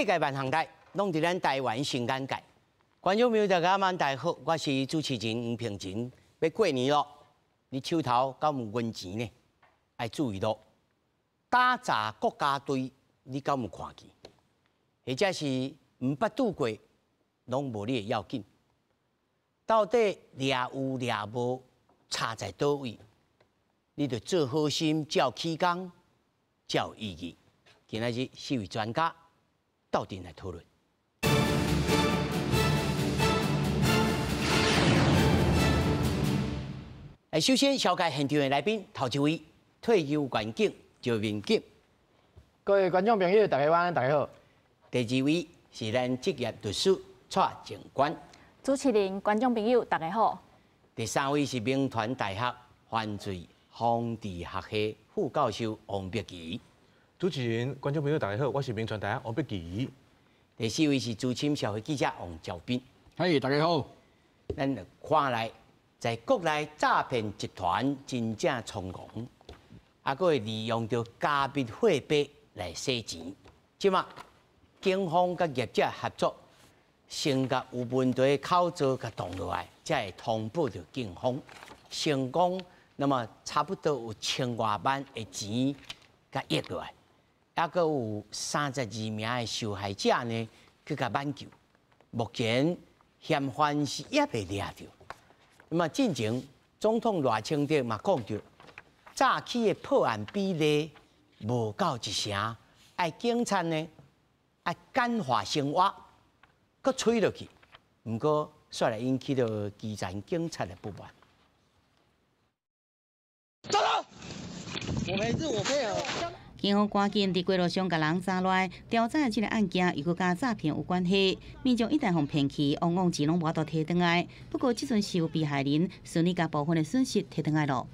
世界萬項代，攏佇咱台灣新眼界。觀眾朋友大家晚大好，我是主持人黃平仁。欲過年囉，你手頭敢有銀錢呢？愛注意囉，打詐國家隊，你敢有看見？或者是毋捌拄過，攏無你的要緊。到底掠有掠無，差在佗位？你著做好心，才有起工，才有意義。今仔日四位專家鬥陣來討論。來，首先紹介現場的來賓，頭一位退休員警趙明景。各位觀眾朋友，大家晚安，大家好。第二位是咱職業律師蔡靜官。主持人、觀眾朋友，大家好。第三位是銘傳大學犯罪防治學系副教授王碧琪。主持人、觀眾朋友，大家好，我是銘傳大學王碧琪。第四位是資深社會記者王兆斌。嘿，大家好。咱看來，在國內詐騙集團真正猖狂，啊，閣會利用著加密貨幣來洗錢。這馬警方佮業者合作，先共有問題的口座共擋落來，才會通報著警方，成功。那麼差不多有千外萬的錢共掖落來，抑閣有32名的受害者呢去共挽救。目前嫌犯是猶未掠著。那麼進前總統賴清德嘛講著，早起的破案比例無夠一成，愛警察呢愛簡化生活，閣催落去。毋過煞來引起著基層警察的不滿。走了，我沒事，我配合。警方趕緊佇街路上共人查來調查這个案件，又閣佮詐騙有關係。民眾一旦予騙去，往往錢攏無法度提轉來。不過這陣是有被害人順利共部分的損失提轉來囉。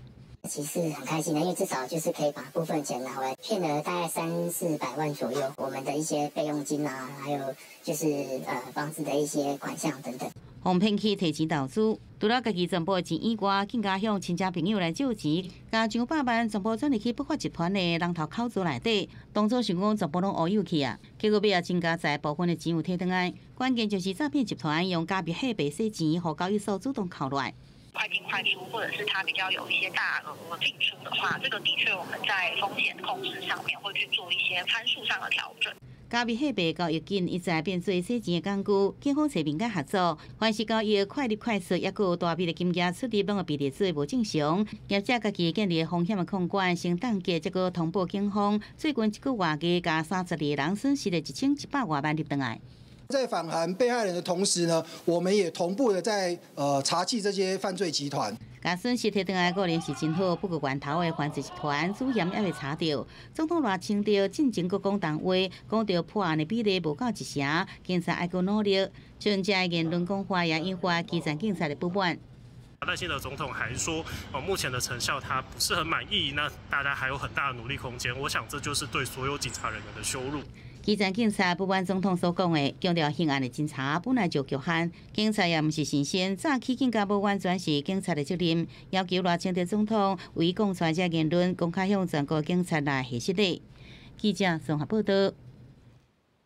其實很開心的，因為至少就是可以把部分錢拿回來，騙了大概三四百萬左右，我們的一些備用金啊，還有就是房子的一些款項等等。予騙去提錢投資，除了家己全部的錢以外，更加向親戚朋友來借錢，共上百萬全部轉入去不法集團的人頭口座內底，當作想講全部攏烏有去啊！結果尾仔真佳哉部分的錢有提轉來，關鍵就是詐騙集團用加密貨幣洗錢，予交易所主動扣落來。快進快出，或者是它比較有一些大額進出的話，這個的確我們在風險控制上面會去做一些參數上的調整。加密貨幣交易緊一再變做洗錢的工具，警方揣民間合作，凡是交易快入快出，抑閣有大筆的金額出入，攏會被列做無正常。業者家己建立風險的控管，先凍結，再閣通報警方。最近一個月計，共32個人損失了1100外萬入轉來。在返還被害人的同時呢，我們也同步的在查緝這些犯罪集團。共損失提轉來固然是真好，不過源頭的犯罪集團主嫌猶未查著。總統賴清德進前閣講重話，講著破案的比例無夠一成，警察愛閣努力。像這言論講話也引發基層警察的不滿。賴清德總統還說，哦，目前的成效他不是很滿意，那大家還有很大的努力空間。我想這就是對所有警察人員的羞辱。基層警察不滿總統所講的，強調刑案的偵查本來就局限，警察也毋是神仙，早起更加無完全是警察的責任，要求賴清德總統為講出這言論，公開向全國警察來賀失禮。記者綜合報道。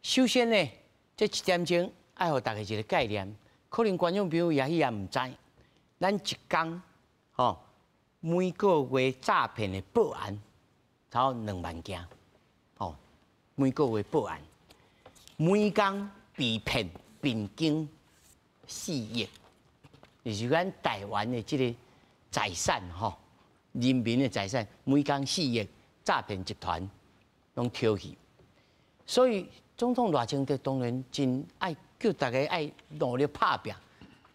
首先呢，這一點鐘愛予大家一個概念，可能觀眾朋友也許也毋知，咱一工吼每個月詐騙的報案，差不多2萬件。每個月報案，每工被騙平均4億，就是咱台灣的這個財產吼，人民的財產，每工四億詐騙集團攏偷去，所以總統賴清德當然真愛叫大家愛努力拍拚，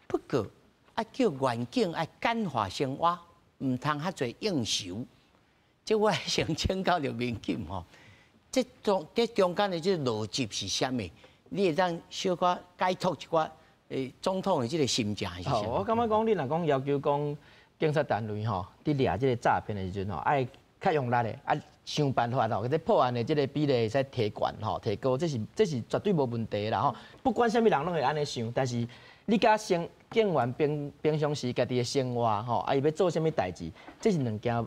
不過愛叫員警愛簡化生活，毋通遐濟應酬。這我先請教著民警吼。這中間的這個邏輯是啥物？你會當小可解脫一寡總統的這個心情是啥？我感覺講，你若講要求講警察單位吼，佇掠這個詐騙的時陣吼，愛較用力的，啊想辦法吼，這破案的這個比例會使提懸吼，提高，這是絕對無問題啦吼。不管啥物人攏會按呢想，但是你佮生警員平平常時家己的生活吼，啊伊欲做啥物代誌，這是兩件。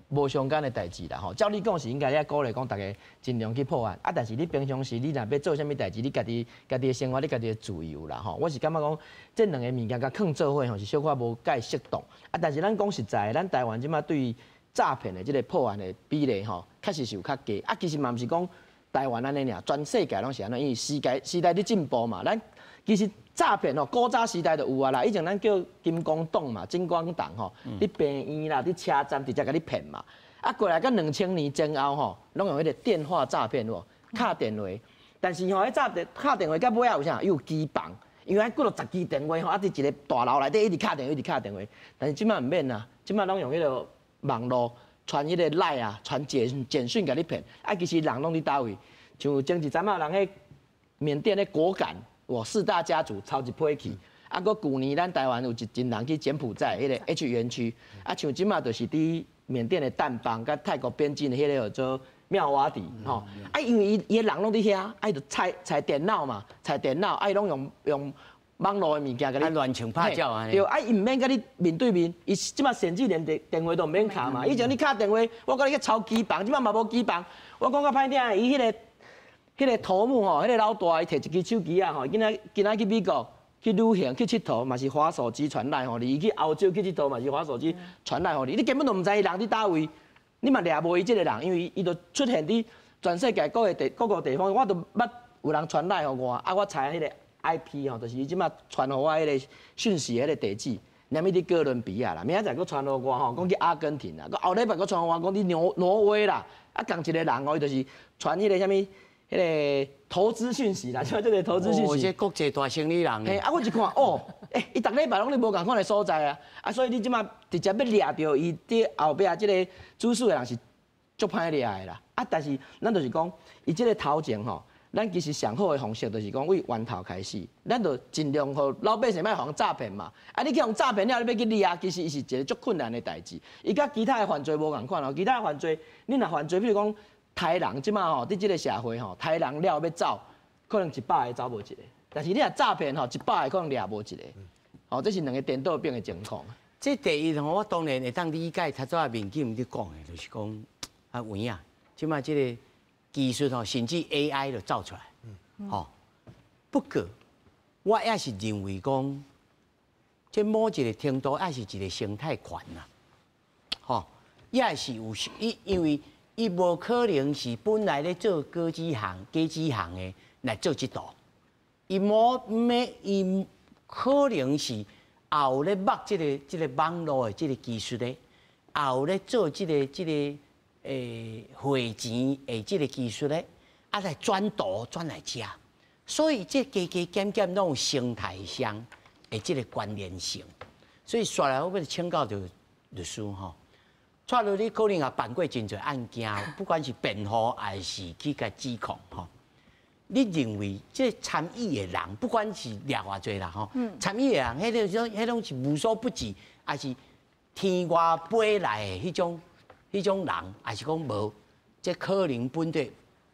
無相干的代誌啦吼。照理講是應該咧鼓勵講大家盡量去破案，啊，但是你平常時你若欲做啥物代誌，你家己家己的生活，你家己的自由啦吼。我是感覺講，這兩个物件共囥做伙吼，是小可無介適當。啊，但是咱講實在，咱台灣這馬對詐騙的這个破案的比例吼，確實是有較低。啊，其實嘛毋是講台灣按呢爾，全世界攏是按呢，因為世界時代咧進步嘛，咱其實詐騙吼，古早時代就有啊啦。以前咱叫金光黨嘛、金光黨吼，佇病院啦、佇車站直接共你騙嘛。啊，過來到2000年前後吼，攏用彼个電話詐騙無，敲電話。但是吼，彼詐電敲電話到尾仔有啥？伊有機房，因為愛幾落十支電話吼，啊，佇一个大樓內底一直敲電話，一直敲電話。但是這馬毋免啊，這馬攏用彼个網路傳彼个 LINE 啊，傳簡簡訊共你騙。啊，其實人攏佇佗位？像前一陣仔人彼緬甸的果敢。哇！四大家族抄一批去，啊，閣舊年咱台灣有一陣人去柬埔寨彼个 H 園區，啊，像這馬就是佇緬甸的掸邦佮泰國邊境的彼个叫做妙瓦底，吼，啊，因為伊伊的人攏佇遐，啊，伊就採採電腦嘛，採電腦，啊，伊攏用用網路的物件共你亂槍拍鳥按呢。對，啊，伊毋免共你面對面，伊這馬甚至連電電話都毋免敲嘛。以前你敲電話，我共你去抄機房，這馬嘛無機房。我講較歹聽，伊彼个頭目吼，彼个老大，伊提一支手機仔吼，今仔今仔去美國去旅行去𨑨迌，嘛是滑手機傳來予你；伊去歐洲去𨑨迌，嘛是滑手機傳來予你。你根本就毋知伊人佇佗位，你嘛掠無伊這个人，因為伊就出現佇全世界各个地各個地方。我都捌有人傳來予我，啊，我查彼个 IP 吼，就是伊這馬傳予我彼个訊息彼个地址，連物佇哥倫比亞啦，明仔載閣傳予我吼，講去阿根廷啦，閣後禮拜閣傳予我講佇挪挪威啦，啊，仝一个人哦，伊就是傳彼个啥物。彼个投資訊息啦，像這个投資訊息。這國際大生意人。嘿，啊，我一看，哦，欸，伊逐禮拜攏佇無仝款的所在啊，啊，所以你這馬直接欲掠著伊佇後壁這个主使的人是足歹掠的啦。啊，但是咱就是講，伊這个頭前吼，咱其實上好的方式就是講，為源頭開始，咱就盡量予老百姓莫予人詐騙嘛。啊，你去予詐騙了，你欲去掠，其實伊是一个足困難的代誌。伊佮其他的犯罪無仝款哦，其他的犯罪，你若犯罪，比如講。刣人這馬吼，佇這个社會吼，刣人了欲走，可能100个走無一个。但是你若詐騙吼，100个可能掠無一个。哦，這是兩个顛倒變的情況。這第一吼，我當然會當理解頭拄仔民警咧講的，就是講啊有影，這馬這个技術吼，甚至 AI 都走出來。吼，不過我也是認為講，這某一个程度也是一个生態圈啦。吼，也是有伊，因為。伊無可能是本來咧做果子行、果子行的來做這道，伊無咩，伊可能是也有咧捌這个這个網路的這个技術的，也有咧做這个這个匯錢的這个技術的，啊來轉圖轉來遮，所以這加加減減攏有生態上的這个關聯性，所以紲來我欲請教著律師吼。蔡律你可能也辦過真濟案件，不管是辯護還是去共指控吼。你認為這參與的人，不管是掠偌濟啦吼，參與的人，彼个種彼種是無所不至，還是天外飛來的彼種彼種人，還是講無？這可能本地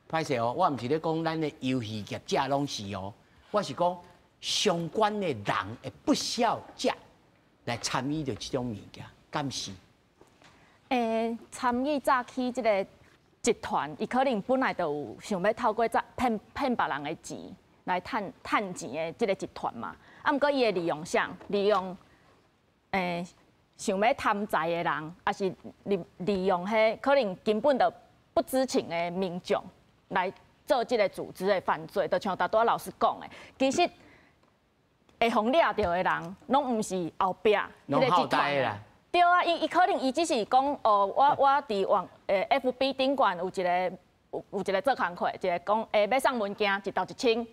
歹勢哦，我毋是咧講咱的遊戲業者攏是哦，我是講相關的人會不少者來參與著這種物件，敢是？參與詐欺這个集團，伊可能本來就有想欲透過詐騙騙別人的錢來趁趁錢的這个集團嘛。啊，毋過伊會利用啥？利用想欲貪財的人，抑是利利用彼可能根本就不知情的民眾來做這个組織的犯罪。就像頭拄仔老師講的，其實會予掠著的人，攏毋是後壁彼个集團。對啊，伊伊可能伊只是講哦，我我佇網FB 頂懸有一个有有一个做工課，一个講欲送文件，一沓一千，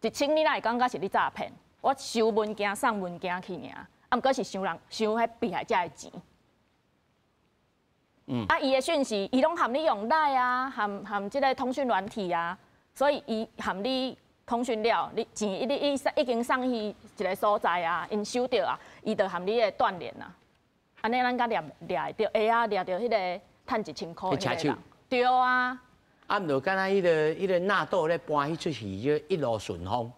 一千你哪會感覺是咧詐騙？我收文件送文件去爾，啊，毋過是收人收彼被害者的錢。啊，伊的訊息，伊攏含你用 LINE 啊，含含這个通訊軟體啊，所以伊含你通訊了，你錢伊伊已經送去一个所在啊，𪜶收著啊，伊就含你的斷聯啊。按呢咱才掠掠會著，會啊掠著彼个趁1000箍的彼个人。對啊。啊，毋就敢若彼个彼个納豆咧搬彼齣戲，就一路順風，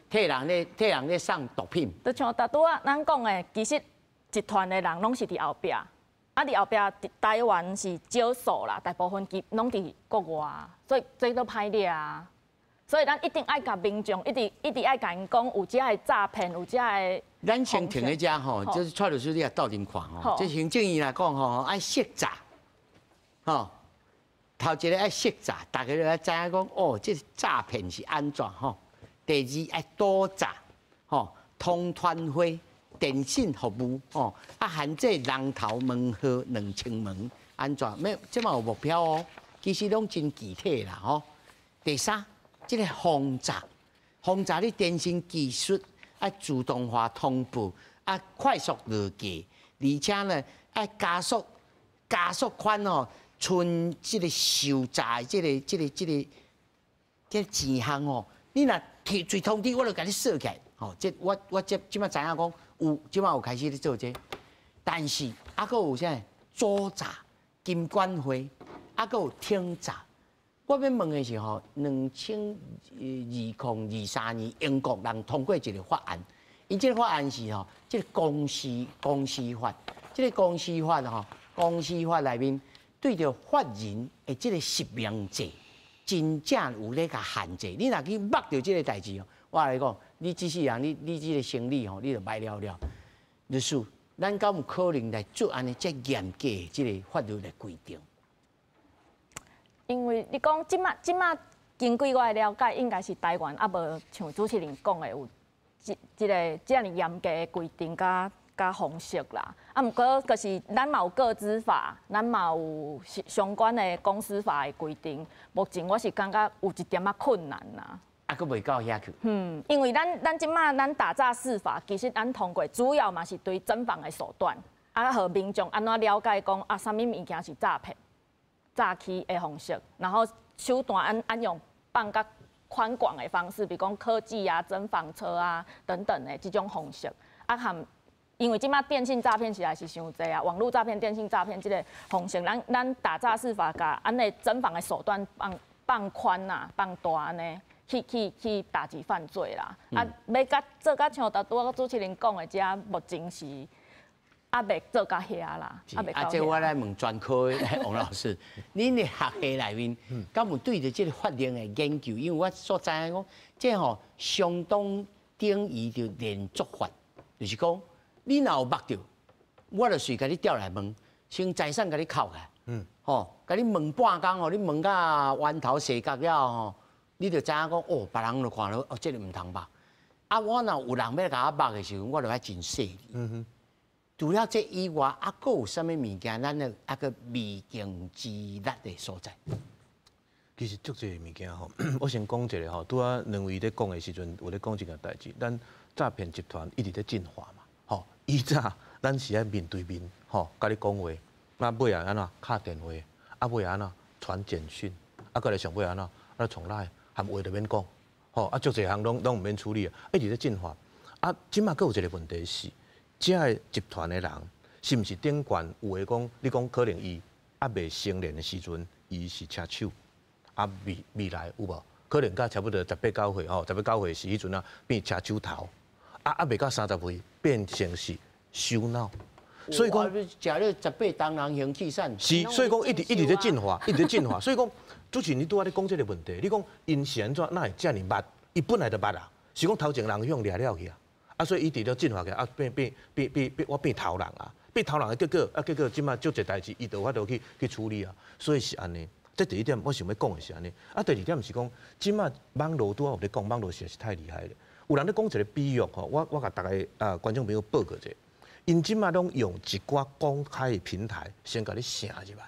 替人咧替人咧送毒品。就像頭拄仔咱講的，其實集團的人攏是佇後壁，啊，啊，佇後壁台灣是少數啦，大部分其攏佇國外，所以這都歹掠啊。所以咱一定愛共民眾，一直一直愛共𪜶講，有遮的詐騙，有遮的。咱先停佇遮吼，就是蔡律師你也鬥陣看吼，這行政院來講吼，愛識詐，吼，頭一个愛識詐，大家就愛知影講，哦，這詐騙是按怎吼？第二愛堵詐，吼，通傳會、電信服務，吼，啊，限制人頭門號2000門，按怎？咩？這嘛有目標哦，其實攏真具體啦，吼。第三，這个防詐，防詐你電信技術愛自動化通報，啊，快速落架，而且呢，愛加速款哦，剩這个受詐的這个錢項哦，你若提隨通知，我就共你鎖起來。吼，這我這這擺知影講有，這擺有開始咧做這個，但是啊，閣有啥阻詐、金管會，啊，閣有挺詐。我欲問的是吼，2023年英國人通過一个法案，𪜶這个法案是吼，這个公司法，這个公司法吼，公司法內面對著法人的這个實名制，真正有咧共限制。你若去目著這个代誌哦，我來講，你這世人，你這个生理吼，你就䆀了了。律師，咱敢有可能來做按呢遮嚴格的這个法律來規定？因為你講這擺根據我的了解，應該是台灣猶無像主持人講的有這個遮爾嚴格的規定佮方式啦。啊，毋過就是咱嘛有個資法，咱嘛有相關的公司法的規定。目前我是感覺有一點仔困難啦。啊，閣袂到遐去。嗯，因為咱這擺咱打詐四法，其實咱通過主要嘛是對偵防的手段，啊，予民眾按怎了解講啊，啥物物件是詐騙、詐欺的方式，然後手段按用放較寬廣的方式，比如講科技啊、偵防車啊等等的這種方式，啊含因為這擺電信詐騙實在是傷濟啊，網路詐騙、電信詐騙這个方式，咱打詐四法共按呢偵防的手段放寬啊、放大按呢。去打擊犯罪啦！啊，欲共做甲像頭拄仔主持人講的，遮目前是猶未做到遐啦。啊，這我來問專科的王老師，恁的學系內面，敢有對著這个法令的研究？因為我所知影講，這吼相當等於著連續犯，就是講你若有目著，我就隨共你調來問，先財產共你扣起來，吼，共你問半工吼，你問甲彎頭斜角了吼。你就知影講哦，別人就看著哦，這个毋通目。啊，我若有人欲共我目的時陣，我就愛真細膩。除了這以外，啊，閣有啥物物件，咱咧猶閣未盡之力的所在？其實足濟物件吼，我先講一个吼，拄仔兩位咧講的時陣，有咧講一件代誌，咱詐騙集團一直咧進化嘛，吼，以早咱是愛面對面吼，共你講話，那尾仔按怎敲電話，啊尾仔按怎傳簡訊，啊閣來上尾按怎啊從 LINE。含話都免講，吼啊，足濟項攏毋免處理啊，一直咧進化。啊，這擺閣有一个問題是，這个集團的人是毋是頂懸有的講，你講可能伊猶未成年的時陣，伊是車手，啊未來有無？可能到差不多十八九歲吼，十八九歲時彼陣啊變車手頭，啊猶未到30歲變成是首腦。所以講，食了18冬人行氣散。是，所以講一直一直咧進化，一直咧進化。所以講，主持人你拄仔咧講這个問題，你講𪜶是按怎，哪會遮爾捌？伊本來就捌啊，是講頭前人向掠了去啊，啊，所以伊佇咧進化起來，啊變變變變變，我變頭人啊，變頭人的結果，啊結果這擺足濟代誌，伊就有法度去處理啊。所以是按呢，這第一點我想欲講的是按呢。啊，第二點是講，這擺網路拄仔有咧講，網路實在是太厲害了。有人咧講一个比喻吼，我共逐个啊觀眾朋友報告者。𪜶這擺攏用一寡公開的平台先共你晟入來，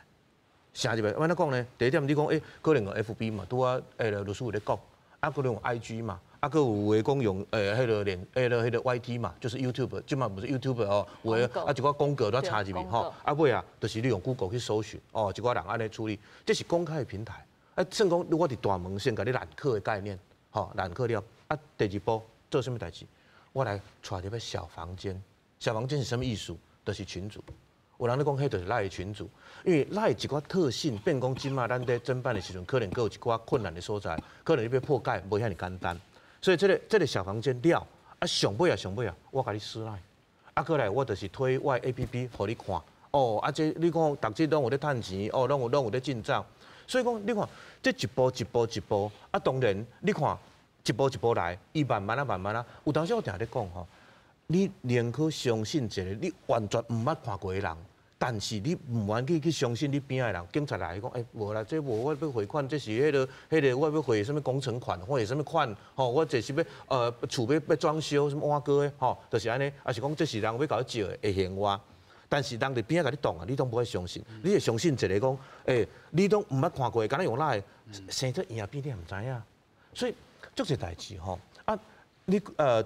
晟入來。按怎講呢？第一點，你講可能用 FB 嘛，拄仔律師有咧講，啊，可能用 IG 嘛，啊，閣有的講用彼个連彼个 YT 嘛，就是 YouTube，這擺毋是 YouTube 哦，有的啊一寡廣告都插入去吼，啊尾啊，就是你用 Google 去搜尋，哦，一寡人按呢處理，這是公開的平台。啊，算講如果佇大門先共你攬客的概念，吼，攬客了，啊，第二步做啥物代誌？我來帶入去小房間。小房間是啥物意思？就是群組。有人咧講，彼就是 LINE 群組，因為 LINE 一寡特性，變講這擺咱咧偵辦的時陣，可能閣有一寡困難的所在，可能你欲破解無遐爾簡單。所以這个小房間了，啊上尾啊上尾啊，我共你私 LINE，啊閣來我就是推我的 APP 予你看，哦，啊這你看，逐日攏有咧趁錢，哦，攏有咧進帳，所以講你看，這一步一步一步，啊，當然你看一步一步來，伊慢慢啊慢慢啊，有當時我定咧講吼，你寧可相信一個你完全毋捌看過的人，但是你毋願意去相信你邊仔的人，警察來講，欸，無啦，這無我欲匯款，這是彼個我欲匯啥物工程款，或者啥物款，吼，我這是欲厝欲裝修，啥物碗糕的，吼，就是按呢，抑是講這是人欲共我借的，會還我。但是人佇邊仔共你擋啊，你攏無愛相信，你會相信一個講，欸，你攏毋捌看過，敢若用哪個生做嬰變，你也毋知影。所以足濟代誌吼，啊，你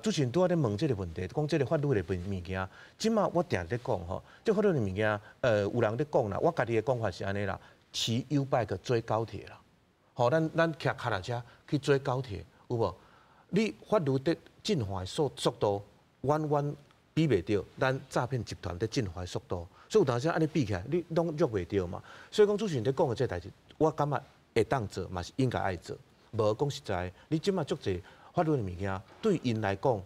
主持人拄仔咧問這個問題，講這個法律的物件，這馬我定咧講吼，這法律的物件，有人咧講啦，我家己的講法是按呢啦，騎 YouBike 追高鐵啦，吼，咱騎腳踏車去追高鐵，有無？你法律的進化的速度，遠遠比袂著咱詐騙集團佇進化的速度，所以有當時按呢比起來，你攏約袂著嘛。所以講主持人咧講的這個代誌，我感覺會當做，嘛是應該愛做。無講實在，你這馬足濟法律的物件，對𪜶來講，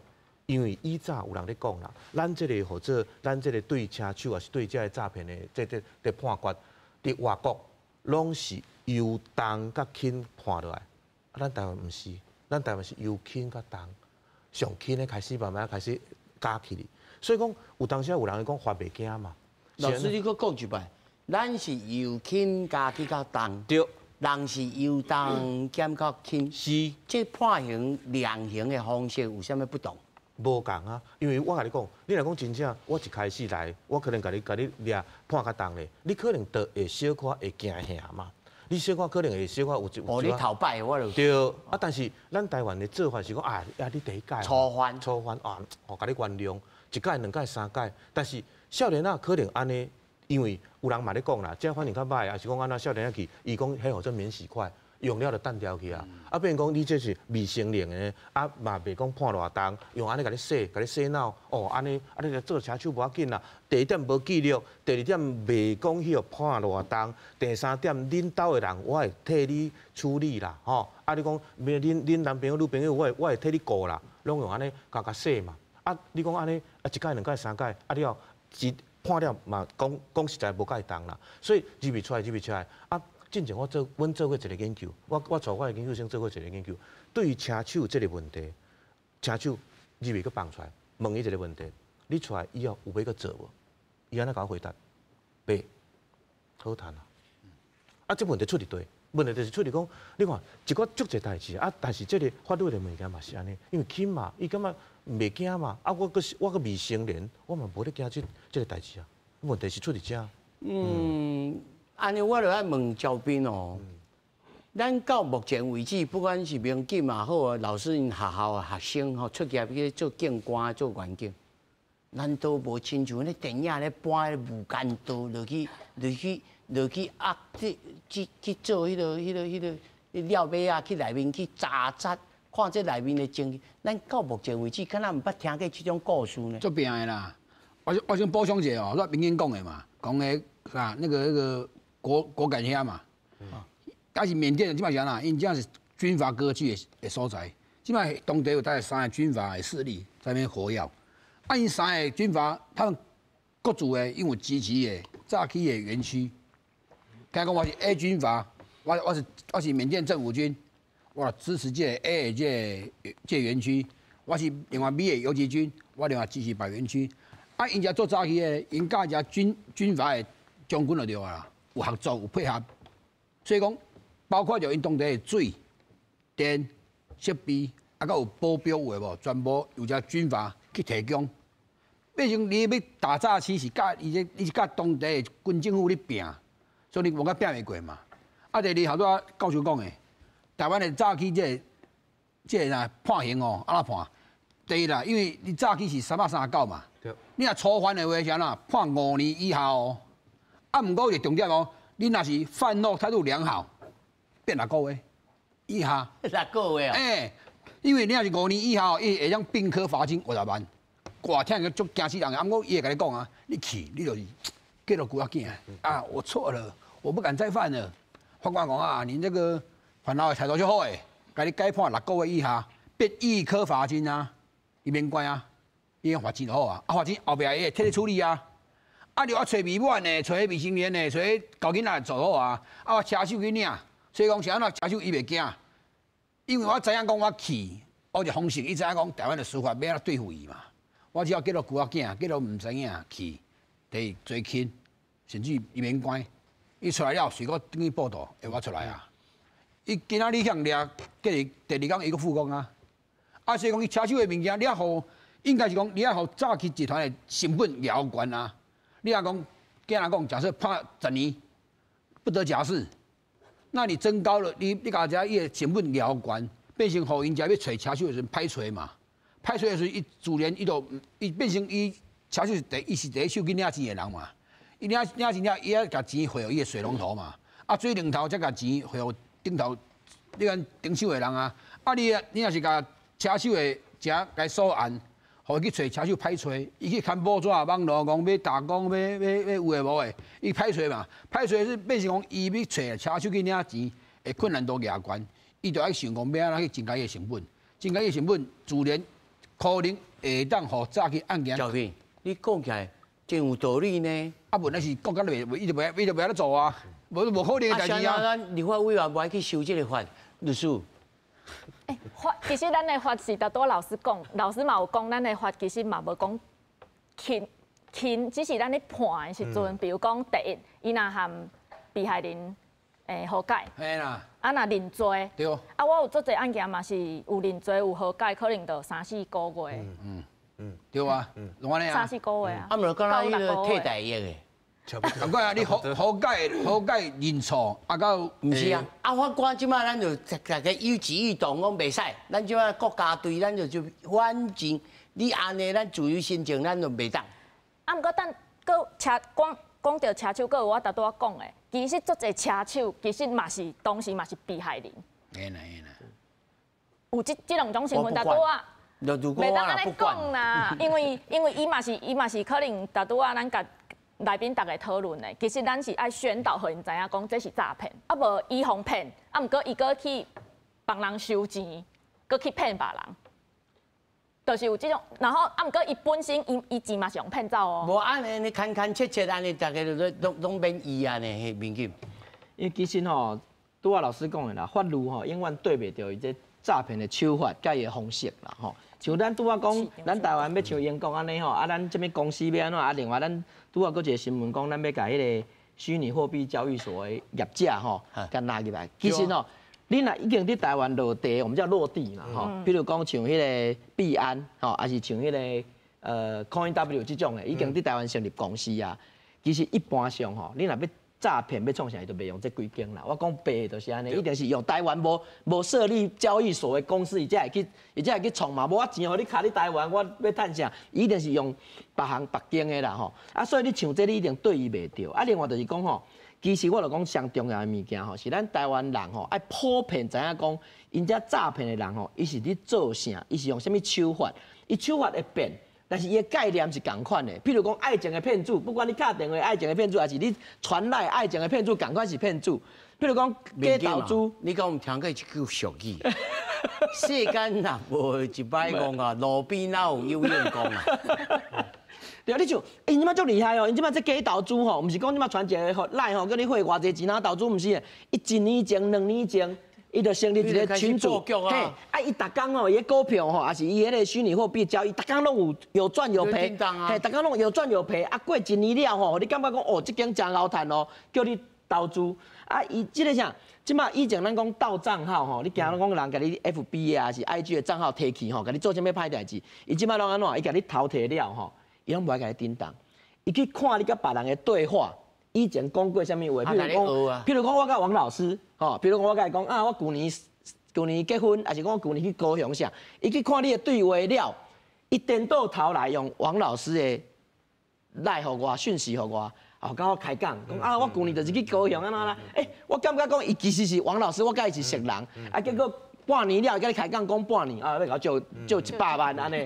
因為以早有人咧講啦，咱這個或者咱這個對車手，抑是對這个詐騙的這判決，佇外國攏是由重較輕判落來，啊，咱台灣毋是，咱台灣是由輕較重，上輕的開始慢慢開始加起去。所以講，有當時有人講法袂驚嘛。老師，你閣講一擺，咱是由輕加去較重，對，人是由重減較輕，是。這判刑量刑的方式有啥物不同？無仝啊，因為我共你講，你若講真正，我一開始來，我可能共你掠判較重咧，你可能就會小可會驚嚇嘛。你小可可能會小可有一哦，你頭擺我就對啊，但是咱台灣的做法是講啊，啊你第一擺初犯，初犯啊，予共你原諒一擺、兩擺、三擺，但是少年仔可能按呢，因為有人嘛咧講啦，這反應較歹，抑是講按怎少年仔去，伊講彼號做免洗塊，用了就擲掉去啊。啊，變講你這是未成年的，啊嘛袂講判偌重，用按呢共你洗，共你洗腦，哦，按呢，啊你來做車手無要緊啦。第一點無記錄，第二點袂講彼號判偌重，第三點恁兜的人我會替你處理啦，吼。啊，你講恁男朋友女朋友，我會替你顧啦，攏用按呢共共洗嘛。啊，你講按呢，啊一擺、兩擺、三擺，啊了後一判了嘛，講講實在無蓋重啦。所以入去出來，入去出來，啊，進前阮做過一個研究，我帶我的研究生做過一個研究，對於車手這個問題，車手入去閣放出來，問伊一個問題，你出來以後有欲閣做無？伊按怎共我回答？袂，好趁啊！啊，這問題出佇佗，問題就是出佇講，你看一個足濟代誌啊，但是這個法律的物件嘛是按呢，因為輕嘛，伊感覺袂驚嘛，啊，我閣未成年，我嘛無咧驚這個代誌啊。問題是出佇遮。嗯，按呢我就愛問焦斌哦，咱到目前為止，不管是民警嘛好啊，老師𪜶學校的學生吼出業去做警官、做員警，咱都無親像咧電影咧搬彼个無間道落去、落去、落去啊！去做彼个料尾仔，去內面去查察，看這內面的情形。咱到目前為止，敢若毋捌聽過這種故事呢？足拚的啦！我先補充一下哦，我民警講的嘛，講的啊那個果敢遐嘛，抑是緬甸，這擺是按怎？𪜶這是軍閥割據的所在，這擺當地有大概三个軍閥的勢力在那邊活躍。啊，𪜶三个軍閥，他們各自的𪜶有支持的早起的園區。聽講我是 A 軍閥，我是緬甸政府軍，我支持這個 A 的這個園區。我是另外 B 的游擊軍，我另外支持別園區。啊，𪜶遮做早起的，𪜶佮遮軍閥的將軍就對啊，有合作有配合，所以講包括著𪜶當地的水電設備，啊，閣有保鏢有的無，全部由遮軍閥去提供。變成你欲打詐欺是佮伊這，你是佮當地的軍政府咧拚，所以你無佮拚袂過嘛。啊，第二頭拄仔教授講的，台灣的詐欺這個啦判刑哦，按怎判？第一啦，因為你詐欺是339嘛，你若初犯的話是按怎判5年以下哦。啊，毋過有一個重點哦，你若是犯後態度良好，變6個月以下。6個月哦。欸，因為你若是5年以下，伊會當併科罰金50萬。哇，聽起足驚死人！啊，毋過伊會共你講啊，你去你就是結落久仔囝啊，我錯了，我不敢再犯了。法官講啊，你這個犯後的態度足好的，共你改判6個月以下，變易科罰金啊，伊免管啊，伊用罰錢就好啊，啊罰錢後壁伊會替你處理啊。啊，你我揣未满的，揣未成年的，揣猴囡仔做好啊，啊，我车手去领，所以讲是按怎车手伊袂惊，因为我知影讲我去，我就方式，伊知影讲台湾的司法欲按怎对付伊嘛。我只要叫做孤仔囝，叫做毋知影去，第一最轻，甚至伊免关，伊出来了，随阁转去报到，会我出来啊。伊今仔日向掠，第二工伊阁复工啊。啊，所以讲伊车手的物件，你爱予应该是讲，你爱予诈欺集团的成本也悬啊。你若讲，今仔讲，假设判10年不得假释，那你增高了，你共遮伊的成本也悬，变成予𪜶遮欲揣车手的时阵歹揣嘛。歹揣的时阵，伊自然伊就伊变成伊车手是第，伊是第一手去领钱的人嘛。伊领钱了，伊爱共钱汇予伊的水龙头嘛。啊，水龙头才共钱汇予顶头，你看顶手的人啊。啊，你若是共车手的遮共锁案，予伊去揣车手歹揣，伊去看报纸、网路讲欲打工、欲有的无的，伊歹揣嘛。歹揣是变成讲伊欲揣车手去领钱，的困难度也悬，伊就爱想讲欲按怎去增加伊的成本，增加伊的成本，自然可能会当予诈欺案件。小平，你讲起来真有道理呢。啊，无那是国家袂，伊就袂按呢做啊，无可能的代志啊。咱立法委员无爱去修这个法，律师。欸，法其实咱的法是拄仔老师讲，老师嘛有讲，咱的法其实嘛无讲轻轻，只是咱咧判的时阵，比如讲第一，伊若和被害人和解，嘿啦，啊若认罪，啊我有足济案件嘛是有认罪有和解，可能就三四个月。对啊，拢按呢啊。三四个月啊。啊，毋就敢若彼个替代役的。仝款啊，你和解认错，啊到毋是啊，啊法官这摆咱就大家有志一同讲袂使，咱这摆国家队，咱就反正你按呢，咱自由心证咱就袂当。啊，毋过等阁车讲讲著车手，阁有我拄仔讲的，其实足济车手其实嘛是当时嘛是被害人。嘿啦嘿啦。有这两种身份拄仔。袂当按呢讲啦，因为伊嘛是可能拄仔咱共来宾逐家讨论的，其实咱是爱宣导，予𪜶知影讲这是诈骗，啊无伊予骗，啊毋过伊阁去帮人收钱，阁去骗别人，就是有这种，然后啊毋过伊本身伊钱嘛是予骗走哦。无按呢，你牵牵切切按呢，逐家就拢免医啊呢，彼民警。因为其实吼，拄仔老师讲的啦，法律吼永远对袂著伊这诈骗的手法佮伊的方式啦吼。像咱拄仔讲，咱台湾欲像英国按呢吼，啊，咱这物公司欲按怎？啊，另外咱拄仔阁一个新闻讲，咱欲共彼个虚拟货币交易所的业者吼，共纳入来。其实吼，你若已经伫台湾落地，我们叫落地嘛吼。比如讲像彼个币安吼，抑是像彼个Coin W 这种的，已经伫台湾成立公司啊。其实一般上吼，你若欲诈骗欲创啥，伊就袂用这几间啦。我讲白的就是按呢，一定是用台湾无设立交易所的公司，伊才会去，伊才会去创嘛。无我钱予你卡伫台湾，我欲趁啥？伊一定是用别行别间的啦吼。啊，所以你像这你一定对伊袂著。啊，另外就是讲吼，其实我就讲上重要的物件吼，是咱台湾人吼爱普遍知影讲，𪜶遮诈骗的人吼，伊是咧做啥？伊是用啥物手法？伊手法会变。但是伊的概念是仝款的，譬如讲爱情的骗子，不管你敲电话爱情的骗子，抑是你传 LINE 爱情的骗子，仝款是骗子。譬如讲假投资，你敢有听过一句俗语？世间若无一摆戆啊，路边哪有有用功啊？对啊，你像，𪜶这马足厉害哦，𪜶这马这假投资吼，毋是讲这马传一个 LINE 吼，叫你汇偌济钱啊投资，毋是的，伊一年前、2年前，伊就成立一个群组，嘿，啊，伊逐工吼，伊的股票吼，抑是伊彼个虚拟货币交易，逐工拢有赚有赔，嘿，逐工拢有赚有赔。啊，过一年了吼，你感觉讲哦，这间真𠢕趁哦，叫你投资。啊，伊这个啥？这马以前咱讲盗账号吼，你惊讲人共你 FB 啊，抑是 IG 的账号提去吼，共你做啥物歹代志？伊这马拢按怎？伊共你偷提了吼，伊拢无爱共你叮当，伊去看你佮别人的对话。以前讲过啥物话？譬如讲，我佮王老师，吼，譬如讲我佮伊讲啊，我旧年结婚，抑是讲我旧年去高雄啥？伊去看你的对话了，伊颠倒头来用王老师的 LINE 予我，讯息予我，哦，佮我开讲，讲啊，我旧年就是去高雄按怎啦？欸，我感觉讲伊其实是王老师，我佮伊是熟人，啊，结果半年了，佮你开讲讲半年，啊，欲共我借100万按呢？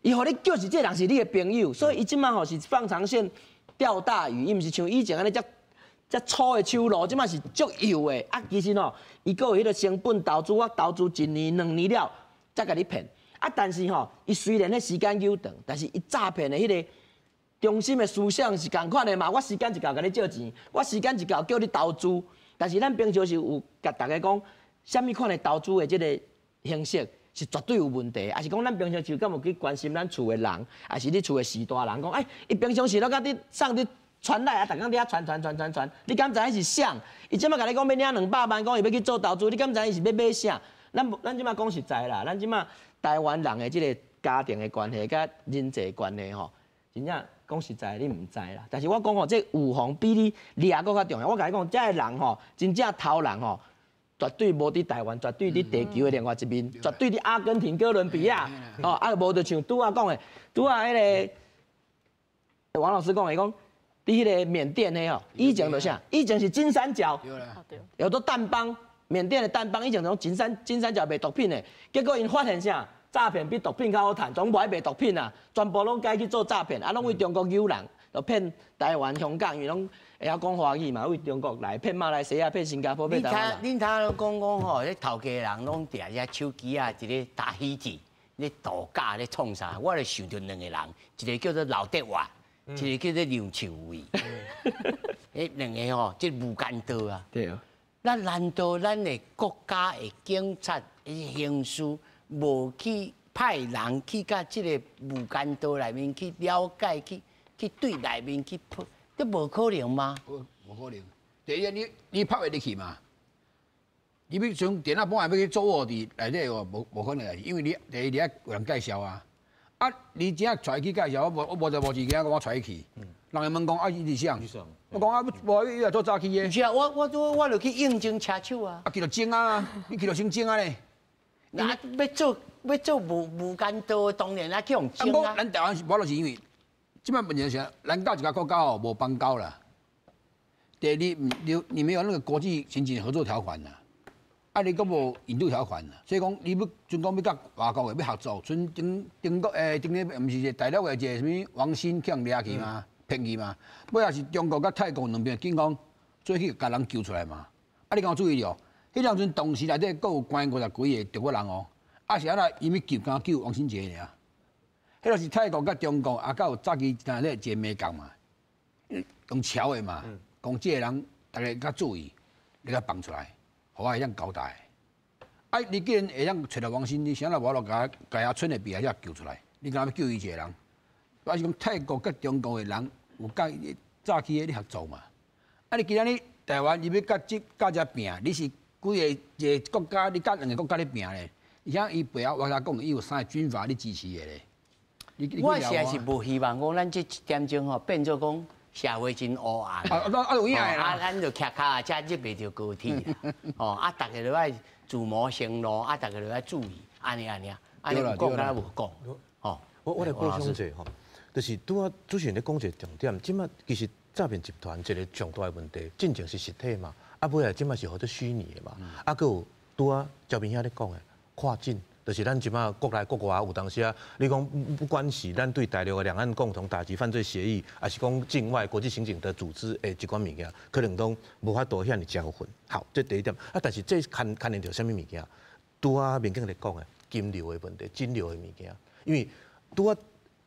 伊予你叫是这人是你的朋友，所以伊这马吼是放长线钓大鱼，伊毋是像以前按呢遮遮粗的手路，这马是足幼的。啊，其实吼，伊阁有彼个成本投资，我投资一年、2年了，才共你骗。啊，但是吼，伊虽然彼时间久长，但是伊诈骗的彼个中心的思想是仝款的嘛。我時間一到，共你借錢，我時間一到叫你投資，但是咱平常時有共大家講，啥物款的投資的這个形式是絕對有問題，抑是講咱平常時敢有去關心咱厝的人，抑是你厝的序大人講，欸，伊平常時攏佮你送你傳來啊，逐工佇遐傳傳傳傳傳，你敢知影是啥？伊這擺共你講欲領200萬，講伊欲去做投資，你敢知影伊是欲買啥？咱這擺講實在啦，咱這擺台灣人的這个家庭的關係佮人際關係吼，真正講實在你毋知啦。但是我講吼，這預防比你掠閣較重要。我共你講，這个人吼，真正偷人吼，絕對無佇台灣，絕對佇地球的另外一面，絕對佇阿根廷、哥倫比亞，哦，啊無就像拄仔講的，拄仔彼个王老師講的講，佇彼個緬甸的吼，以前就啥？以前是金三角，有做掸邦，緬甸的掸邦以前從金三角賣毒品的，結果𪜶發現啥？詐騙比毒品較好趁，總無愛賣毒品啊，全部攏改去做詐騙，啊，攏為中國誘人，就騙台灣、香港，因為攏會曉講華語嘛，為中國來騙馬來西亞、騙新加坡、騙台灣。恁聽攏講講吼，咧頭家人攏佇遐手機啊，一个打飛機，咧度假咧創啥？我就想著兩個人，一个叫做劉德華，一個叫做梁朝偉。彼兩个吼，這無間道啊。對啊。咱難道咱的國家的警察、刑事無去派人去佮這个無間道內面去了解、去對內面去破，這無可能嗎？無可能。第一，你拍袂入去嘛？你欲從電仔本來欲去做臥佇內底哦，無可能，因為你第一你愛有人介紹啊。啊，你只帶去介紹，我無代無誌，囝講我帶伊去。人會問講啊，伊是啥？我講啊，無伊來做早起的。是啊，我就去應徵車手啊。啊，去就整啊，你去就先整啊咧。那欲做無間道，當然啊去予整啊。咱台灣是，我就是因為，這擺問題是，咱佮一个國家哦，無邦交啦。第二，你沒有那個國際刑警合作條款啦，啊，你閣無引渡條款啦，所以講你欲準講欲佮外國的欲合作，賰中中國誒，中個毋是大陸的一个啥物王鑫去予掠去嗎？騙去嗎？尾仔是中國佮泰國兩邊警方做去共人救出來嘛？啊，你敢有注意著？彼當陣當時內底閣有關50幾个中國人哦，啊是按怎伊欲救，敢救王鑫一个爾？彼个是泰國佮中國啊，閣有早期那咧一个美國嘛，用撨的嘛，講這个人逐家較注意，你共放出來，予我會當交代。啊，你既然會當揣著王鑫，你啥人無法度共共遐村的比遐救出來？你敢欲救伊一个人？我是講泰國佮中國的人有佮早期的咧合作嘛？啊，你今仔日台灣伊欲佮這佮遮拚，你是幾个一个國家，你佮兩個國家咧拚咧？而且伊背後我甲講，伊有三个軍閥咧支持的咧。我實在是無希望講咱這一點鐘吼變做講社會真烏暗。啊有影的啦。啊，咱就徛跤才入袂著高鐵啦。哦，啊，逐家都愛自謀生路，啊，逐家都愛注意，按呢按呢，按呢有講敢若無講。吼，我來補充一下吼，就是拄仔主持人咧講一個重點，這擺其實詐騙集團一個上大的問題，進前是實體嘛，啊尾仔這擺是號做虛擬的嘛，啊，閣有拄仔焦明兄咧講的跨境。就是咱這擺國內國外有當時啊，你講不管是咱對大陸的兩岸共同打擊犯罪協議，抑是講境外國際刑警的組織的這款物件，可能攏無法度遐爾交混。好，這第一點。啊，但是這牽連著啥物物件？拄仔民警咧講的金流的問題、金流的物件，因為拄仔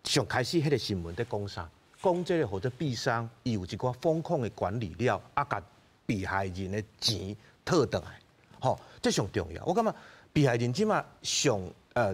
上開始彼个新聞佇講啥？講這个號做幣商，伊有一寡風控的管理了，啊，共被害人的錢討轉來，吼，這上重要。我感覺。被害人這馬上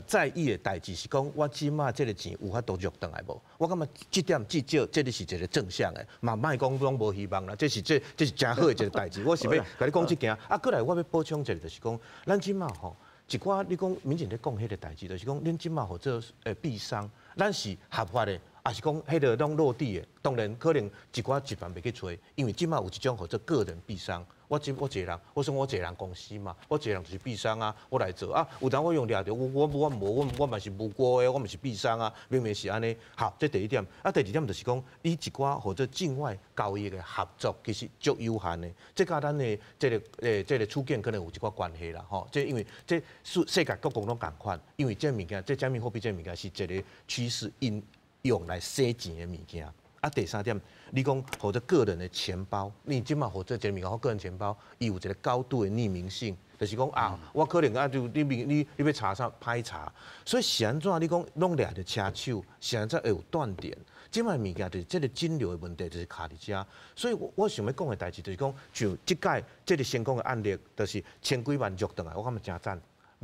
在意的代誌是講，我這馬這个錢有法度入轉來無？我感覺這點至少這个是一個正向的，嘛莫講攏無希望啦。這是誠好的一個代誌。我是欲共你講這件，啊，過來我欲補充一下，就是講，咱這馬吼一寡你講民警咧講彼个代誌，就是講恁這馬號做幣商，咱是合法的，抑是講彼个攏落地的，當然可能一寡集團袂去揣，因為這馬有一種號做個人幣商。我一個人，我算我一個人公司嘛，我一個人就是幣商啊，我來做啊。有當我用掠著，我無，我嘛是無辜的，我毋是幣商啊，明明是按呢。好，這第一點。啊，第二點就是講，你一寡號做境外交易的合作，其實足有限的。這佮咱的這个處境可能有一寡關係啦，吼。這因為這世界各國攏仝款，因為這物件，這加密貨幣這物件是一個趨勢，𪜶用來洗錢的物件。啊，第三點，你講號做個人的錢包，你這馬號做一个物件，個人錢包，伊有一個高度的匿名性，就是講啊，我可能啊就你你欲查啥歹查，所以是按怎？你講攏掠著車手，是按怎會有斷點？這擺物件就是這个金流的问题，就是卡伫遮。所以我想欲讲的代志就是讲，像這擺這个成功的案例，就是千几万入转来，我感觉真赞。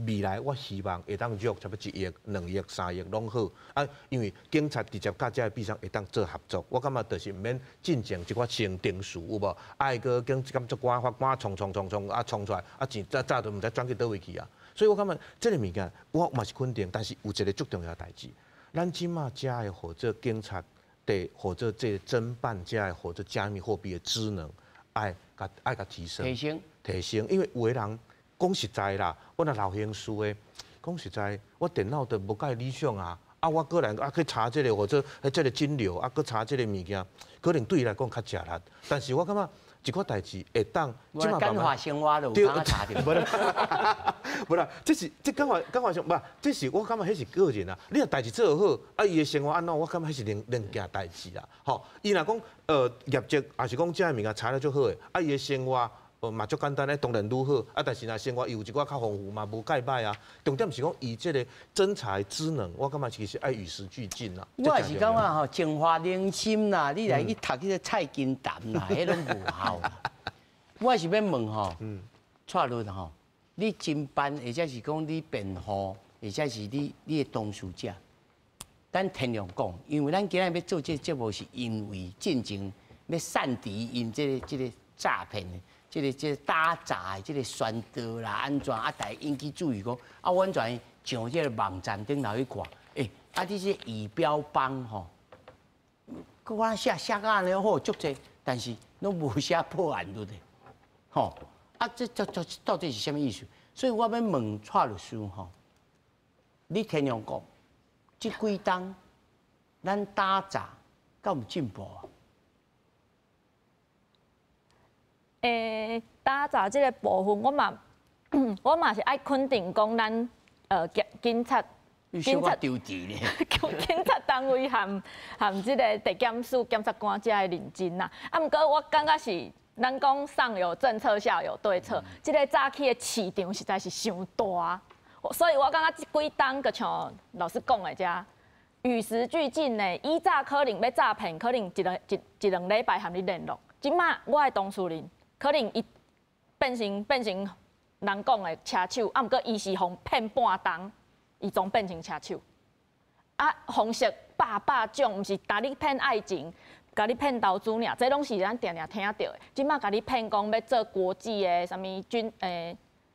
未来我希望会当入差不多1亿、2亿、3亿拢好啊，因为警察直接佮这个币商会当做合作，我感觉就是毋免进前一寡先程序有无？爱阁警监察官、法官冲冲冲冲啊冲出来，啊钱早早都毋知转去佗位去啊。所以我感觉这个物件我嘛是肯定，但是有一个足重要的代志，咱这马遮的或者警察的或者这个侦办遮的或者加密货币的职能，爱共提升。提升。提升，因为有的人讲实在啦，我若老刑事的，讲实在，我电脑都无介理想啊，啊，我阁来啊去查这个或者这个金流，啊，阁查这个物件，可能对伊来讲较吃力。但是我感觉一寡代志会当，我简化生活就有通查著。无啦，无啦，这是这简化简化生，无，这是我感觉彼是个人啊。你若代志做好，啊，伊的生活按怎，我感觉彼是另件代志啦。吼，伊若讲业绩，抑是讲这个物件查了足好的，啊，伊的生活。嘛足简单咧，当然愈好。啊，但是若生活伊有一寡较丰富嘛，无介歹啊。重点是讲伊这个侦查的职能，我感觉其实爱与时俱进啦。我也是感觉吼，净化人心啦，你来去读彼个菜根谭啦，彼拢无效啦。我是欲问吼，蔡律吼，你侦办或者是讲你辩护，或者是你的当事者，咱天良讲，因为咱今日欲做这个节目，是因为进前欲散除𪜶这个诈骗的。这个打诈的这个宣导啦，按怎啊？大家引起注意讲，啊，阮全上这个网站顶头去看，欸，啊，你这仪表板吼，阁我写写甲按呢好足济，但是拢无写破案率的，吼，啊，这到底是啥物意思？所以我欲问蔡律师吼，你天良讲，这几冬咱打诈敢有进步啊？欸，打诈这个部分，我嘛是爱肯定讲，咱警察，警察丢钱咧，警察单位含含这个地检署检察官遮的认真啦。啊，毋过我感觉是，咱讲上有政策，下有对策，这个早起的市场实在是伤大，所以我感觉这几冬，就像老师讲的遮，与时俱进呢。以早可能欲诈骗，可能一两一一两礼拜含你联络，这马我的当事人。可能伊变成人讲的车手，啊，毋过伊是予骗半冬，伊总变成车手。啊，方式百百种，毋是共你骗爱情，共你骗投资尔，这拢是咱定定听著的。这马共你骗讲欲做国际的啥物军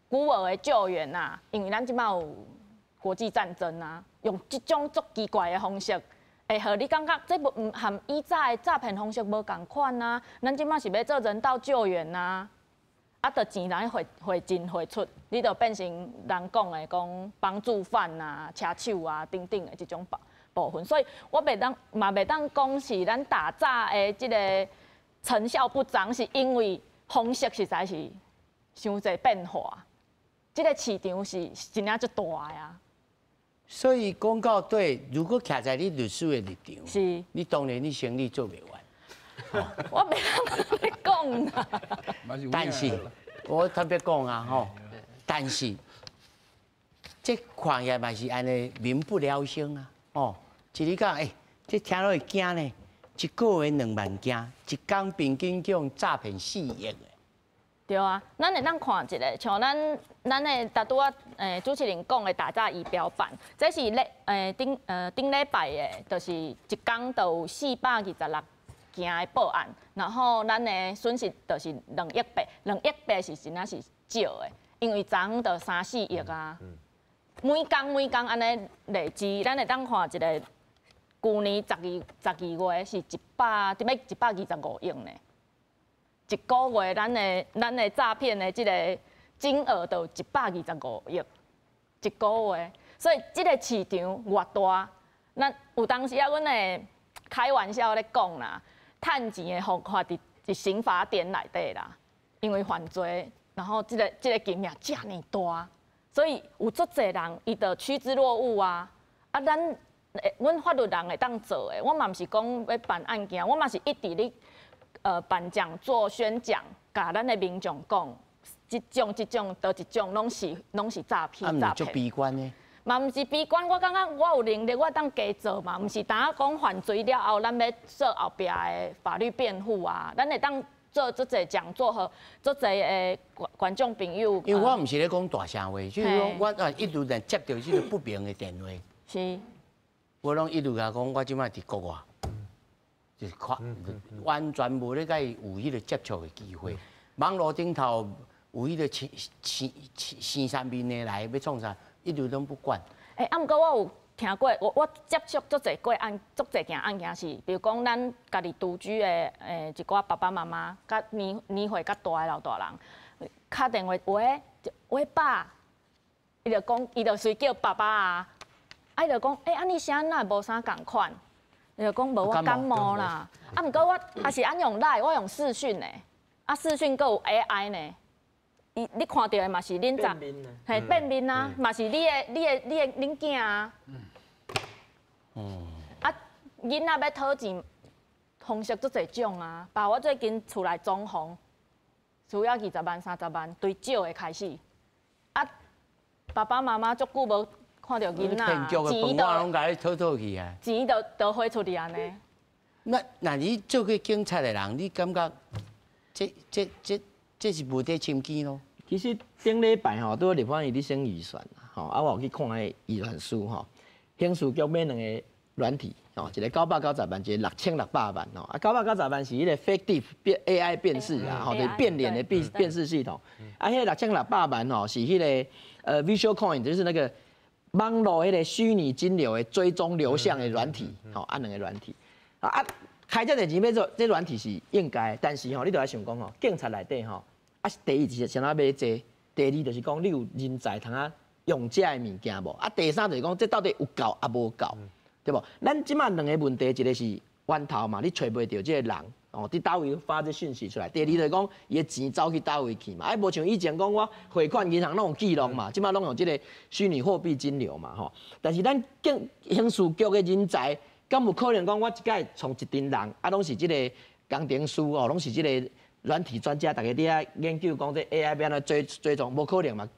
孤儿的救援啊，因为咱这马有国际战争啊，用这种足奇怪的方式。会予你感觉这无毋含以早的诈骗方式无仝款啊？咱这马是欲做人道救援啊，啊，就钱来汇汇进汇出，你就变成人讲的讲帮助犯啊、车手啊等等的这种部分。所以我袂当嘛袂当讲是咱打诈的这个成效不彰，是因为方式实在是伤济变化，这个市场是真正足大的啊。所以讲到底，如果徛在你律师的立场，是，你当然你生意做袂完。我袂当咧讲啦。但是，我特别讲啊吼，但是这看起来嘛是按呢民不聊生啊，哦，一日讲，欸，这听落会惊呢，一个月2万件，一工平均叫诈骗4亿的。对啊，咱会当看一下，像咱的拄拄仔主持人讲的打诈仪表板，这是咧顶顶礼拜的，就是一工就有426件的报案，然后咱的损失就是2亿8，2亿8是真正是少的，因为昨昏就3、4亿啊，每工每工按呢累积，咱会当看一个，旧年12月是一百，得欲125亿呢。一个月，咱的诈骗的这个金额就有125亿，一个月，所以这个市场偌大，咱有当时啊，阮会开玩笑咧讲啦，趁钱的方法伫刑法典内底啦，因为犯罪，然后这个金额遮尔大，所以有足济人伊就趋之若鹜啊，啊，阮法律人会当做的，我嘛毋是讲欲办案件，我嘛是一直咧。办讲座宣讲，共咱的民众讲，这种这种佗一种，拢是诈骗。啊，毋足悲观呢？嘛毋是悲觀，我感覺我有能力，我當加做嘛，毋是當講犯罪了後，咱欲做後壁的法律辯護啊，咱會當做足濟講座和足濟的觀眾朋友。因為我毋是咧講大聲話，就是講我啊一路在接著這個不明的電話。我攏一路共講，我這擺佇國外，就是看完全無咧共伊有彼個接觸的機會。網路頂頭有彼個生生生啥面的來欲創啥，一路攏不管。欸，啊，毋過我有聽過，我接觸足濟過案，足濟件案件是，比如講咱家己獨居的一寡爸爸媽媽，佮年歲較大的老大人，敲電話，喂，喂爸，伊就講，伊就隨叫爸爸啊，啊伊就講，欸，啊你聲哪會無啥仝款？伊就講無我感冒啦，啊毋過我也是按用 LINE，我用視訊的，啊視訊閣有 AI 呢。伊你看著的嘛是恁查，嘿變面啊，嘛是你的、你的、你的恁囝啊。啊，囡仔欲討錢方式足濟種啊，包括我最近厝內裝潢，需要20萬、30萬，對少的開始。啊，爸爸媽媽足久無看著囡仔，騙局的飯我攏共你討討去啊。錢都花出去按呢。那你做過警察的人，你感覺這是無佇深機囉？其實頂禮拜吼，拄好立法院佇審預算，吼啊，我有去看彼個預算書吼，刑事局買兩个軟體，吼，一个990萬，一个6600萬吼。啊，990萬是彼個 Face 辨 AI 辨識啊，吼，就是變臉的辨識系統。啊，彼個6600萬吼是彼個Visual Coin，就是那個網路彼個虛擬金流的追蹤流向的軟體，吼，啊兩个軟體，啊開遮濟錢欲做這軟體是應該，但是吼，你著愛想講吼，警察內底吼。啊，第一就是先怎買這，第二就是講你有人才通啊用這个物件無？啊，第三就是講這到底有夠抑無夠，對無？咱這擺兩个問題，一个是源頭嘛，你揣袂著這个人哦，佇佗位發這訊息出來。第二就是講伊的錢走去佗位去嘛，啊，無像以前講我匯款銀行攏有記錄嘛，這擺攏用這个虛擬貨幣金流嘛吼。但是咱警刑事局的人才，敢有可能講我一擺創一陣人，啊，攏是這个工程師哦，攏是這个軟體專家，逐家佇遐研究講這 AI 欲按怎追蹤，無可能嘛。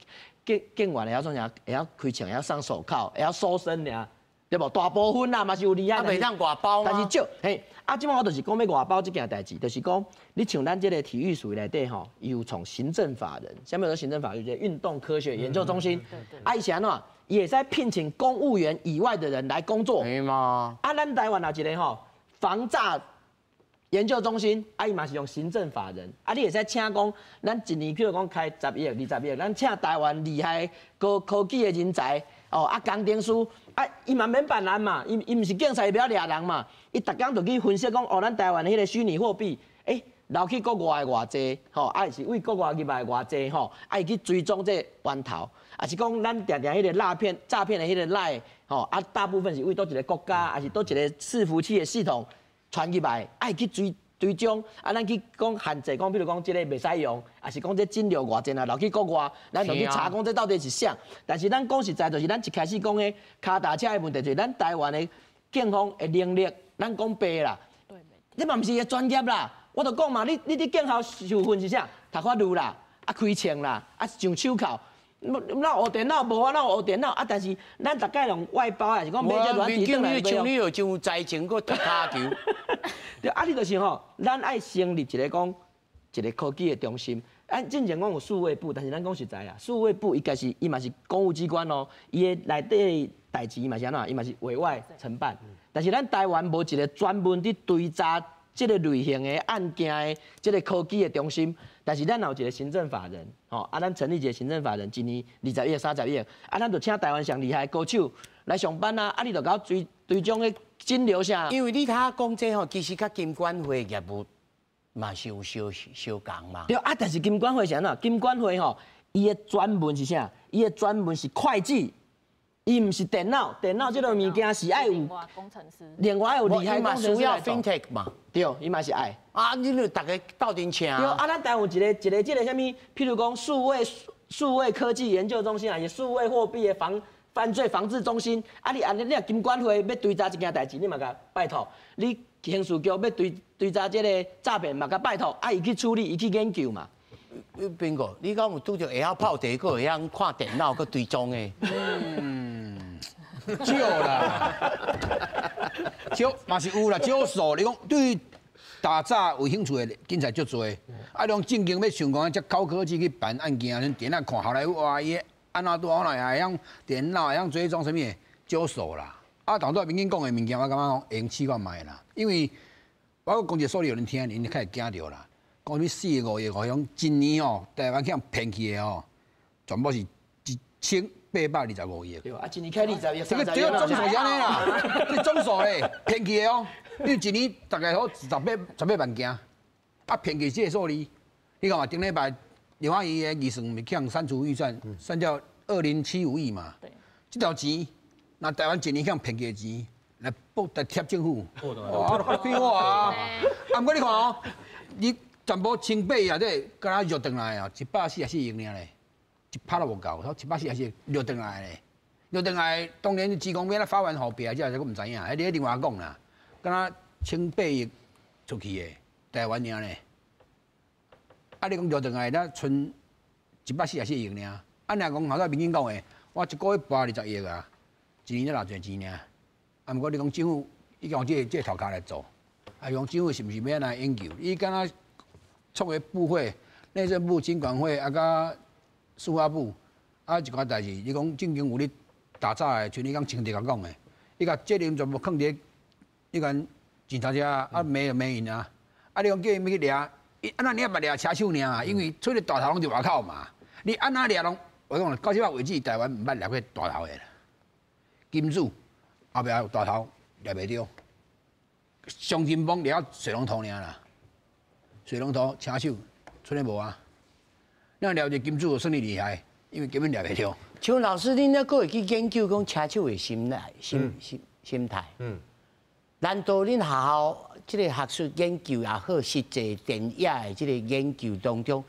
警員會曉創啥？會曉開槍，會曉上手銬，會曉搜身爾，對無？大部分啦嘛是有厲害。啊，袂當外包嗎？但是少嘿，啊，這擺我就是講欲外包這件代誌，就是講你像咱這个體育署內底吼，伊有創行政法人，啥物叫做行政法人？就是運動科學研究中心。啊，伊是按怎？伊會使聘請公務員以外的人來工作。對嘛？啊，咱台灣有一个吼防詐研究中心，啊，伊嘛是用行政法人，啊，你會使請講，咱一年譬如講開十億、20億，咱請台灣厲害高科技的人才，哦，啊，工程師，啊，伊嘛免辦案嘛，伊毋是警察，伊袂曉掠人嘛，伊逐工就去分析講，哦，咱台灣的彼個虛擬貨幣，欸，流去國外的偌濟，吼，啊，是為國外入來偌濟，吼，啊，伊去追蹤這个源頭，啊是講咱定定彼个詐騙的彼個 LINE，吼，啊，大部分是為佗一个國家，抑是佗一个伺服器的系統。傳入來，愛去追蹤，啊，咱去講限制，講比如講這个袂使用，抑是講這金流偌濟啊，流去國外，咱就去查講這到底是啥。但是咱講實在，就是咱一開始講的跤踏車的問題，就是咱台灣的警方的能力，咱講白啦，你嘛毋是伊的專業啦。我就講嘛，你佇警校受訓是啥？讀法律啦，啊開槍啦，啊上手銬。哪有學電腦？無啊，哪有學電腦？啊，但是咱逐擺用外包，抑是講買這軟體轉來像你又真有才情，閣踢跤球。對，啊，你就是吼，咱愛成立一个講一个科技的中心。咱進前講有數位部，但是咱講實在啊，數位部伊家是伊嘛是公務機關哦，伊的內底代誌嘛是按怎？伊嘛是委外承辦。但是咱台灣無一个專門佇追查這个類型的案件的這个科技的中心。但是咱有一个行政法人，吼，啊，咱成立一个行政法人，一年20億、30億，啊，咱就請台灣上厲害的高手來上班啊，啊，你就共追蹤的金流啥？因為你頭講這吼，其實佮金管會業務嘛是有相共嘛。對啊，但是金管會是按怎？金管會吼，伊的專門是啥？伊的專門是會計。伊毋是電腦，電腦這个物件是愛有工程師，另外有厲害工程師需要 FinTech 嘛？對，伊嘛是愛。啊，你著逐家鬥陣請。對，啊，咱台灣有一个這个啥物？譬如講數位科技研究中心，還是數位貨幣的犯罪防治中心。啊，你按呢，你若金管會欲追查這件代誌，你嘛共拜託。你刑事局欲追查這个詐騙嘛，共拜託。啊，伊去處理，伊去研究嘛。邊個？你敢有拄著會曉泡茶，閣會曉看電腦，閣追蹤的？嗯。少啦，少嘛是有啦，少數。你講對打詐有興趣的警察足濟，啊，你講正經欲想講這高科技去辦案件，電腦看後來哇，伊按怎拄好來會曉電腦會曉追蹤啥物的，少數啦。啊，頭拄仔民警講的物件，我感覺講會用試看覓啦，因為我講一個數字予恁聽，𪜶較會驚著啦。講你4個5億吼，講一年吼，台灣去予騙去的吼，全部是1825億。對啊，一年開20億，這個總數是按呢啦，這總數咧騙去的哦。你一年大概好18萬件，啊騙去這個數字，你看嘛，頂禮拜劉阿姨的預算毋是去刪除預算，刪掉2075億嘛。對。這條錢，若台灣一年去予騙去的錢，來報來貼政府，哇，開我啊！啊，毋過你看哦，你全部18億啊，這敢若約轉來啊，144億爾咧，一拍都無夠，144億約轉來咧，約轉來，當然職工欲按怎發還予被害者，這我毋知影，彼你另外講啦，敢若1800億出去的，台灣爾咧，啊，你講約轉來，才賰144億爾，啊，若講頭先民警講的，我一個月撥20億啊，一年才偌濟錢爾，啊，毋過你講政府，伊用這個頭殼來做，啊，講政府是毋是欲按怎研究？伊敢若創個部會，內政部、金管會啊，佮司法部，啊，一寡代誌，你講正經有咧打詐的，像你講清德共講的，伊共責任全部囥佇彼間警察遮，啊，罵就罵𪜶啊，啊，你講叫𪜶欲去掠，伊按怎你也捌掠車手爾啊？因為出咧大頭攏佇外口嘛，你按怎掠攏，我講到這擺為止，台灣毋捌掠過大頭的啦，金主後壁有大頭掠袂著，上金幫掠水龍頭爾啦。水龍頭、車手，賰咧無啊？咱掠一個金主就算你厲害，因為根本掠袂著。像老師，恁猶閣會去研究講車手的心態、心態？嗯。難道恁學校這個學術研究也好，實際電影的這個研究當中，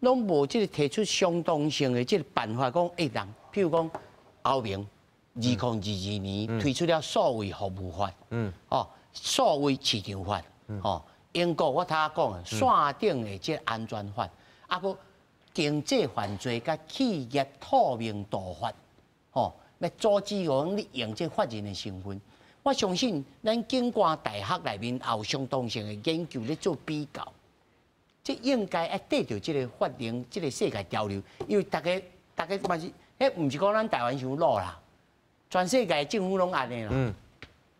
攏無這個提出相當性的這個辦法，講欸人，譬如講歐盟2022年推出了數位服務法，哦，數位市場法，哦。英國我頭仔講，線頂的這安全法，啊，閣經濟犯罪佮企業透明度法，吼，欲阻止講你用這法人的身份。我相信咱警官大學內面也有相當性的研究咧做比較，這應該愛綴著這個法令，這個世界潮流，因為逐家逐家嘛是，彼毋是講咱台灣傷老啦，全世界政府攏按呢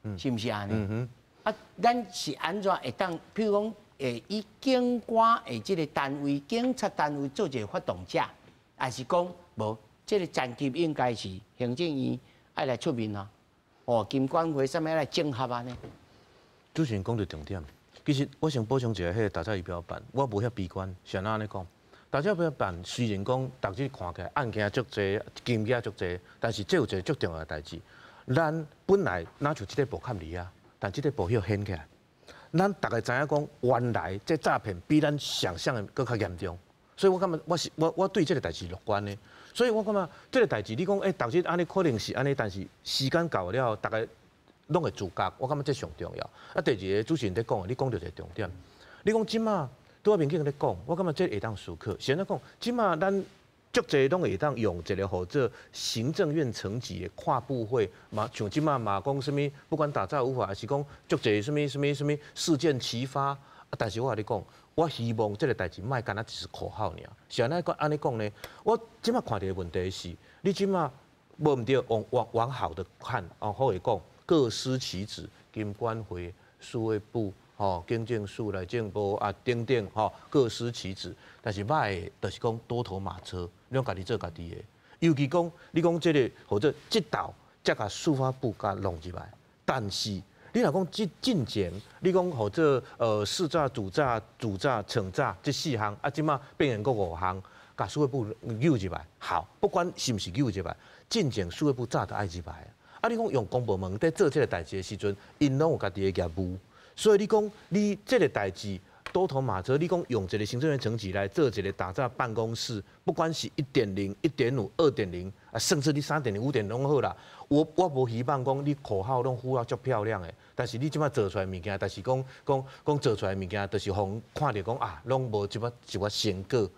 啦，是毋是按呢？啊，咱是按怎會當？譬如講，會以警官的這個單位、警察單位做一個發動者，還是講無？這個層級應該是行政院愛來出面啊？哦，金管會啥物來整合按呢？主持人講著重點，其實我先補充一下，彼個打詐儀表板，我無遐悲觀，是按怎按呢講？打詐儀表板雖然講逐日看起來案件足濟，金額足濟，但是這有一個足重要的代誌，咱本來若像這個部崁佇遐。但這個部曉掀起來，咱逐家知影講，原來這詐騙比咱想象的閣較嚴重，所以我感覺我是我我對這個代誌樂觀的，所以我感覺這個代誌你講欸，逐日按呢可能是按呢，但是時間到了後，逐家攏會自覺，我感覺這上重要。啊，第二個主持人咧講的，你講著一個重點，你講這馬拄仔民警咧講，我感覺這會當思考。是按怎講？這馬咱。足濟攏會當用一個號做行政院層級的跨部會嘛，像這馬嘛講啥物，不管打詐有法，還是講足濟啥物啥物啥物事件齊發。啊，但是我共你講，我希望這個代誌莫干焦只是口號爾。是按怎講按呢講呢？我這馬看著的問題是，你這馬無毋對，往往往好的看，往好的講，各司其職，金管會、數位部、吼警政署、內政部啊等等，吼各司其職。但是歹的，就是講多頭馬車，你攏家己做家己的。尤其講，你講這個或者這道才共司法部共弄入來，但是你若講這進前，你講號做識詐、主詐、主詐、懲詐這四項，啊，這馬變成閣五項，共司法部扭入來。好，不管是毋是扭入來，進前司法部早就愛入來。啊，你講用公部門佇做這個代誌的時陣，𪜶攏有家己的業務，所以你講你這個代誌。多頭馬車，你講用一個行政院層級來做一個打詐辦公室，不管是1.0、1.5、2.0啊，甚至你3.0、5.0攏好啦。我我無希望講你口號攏呼啊足漂亮的，但是你這馬做出來物件，但是講講講做出來物件，就是予人看著講啊，攏無這擺一寡成果。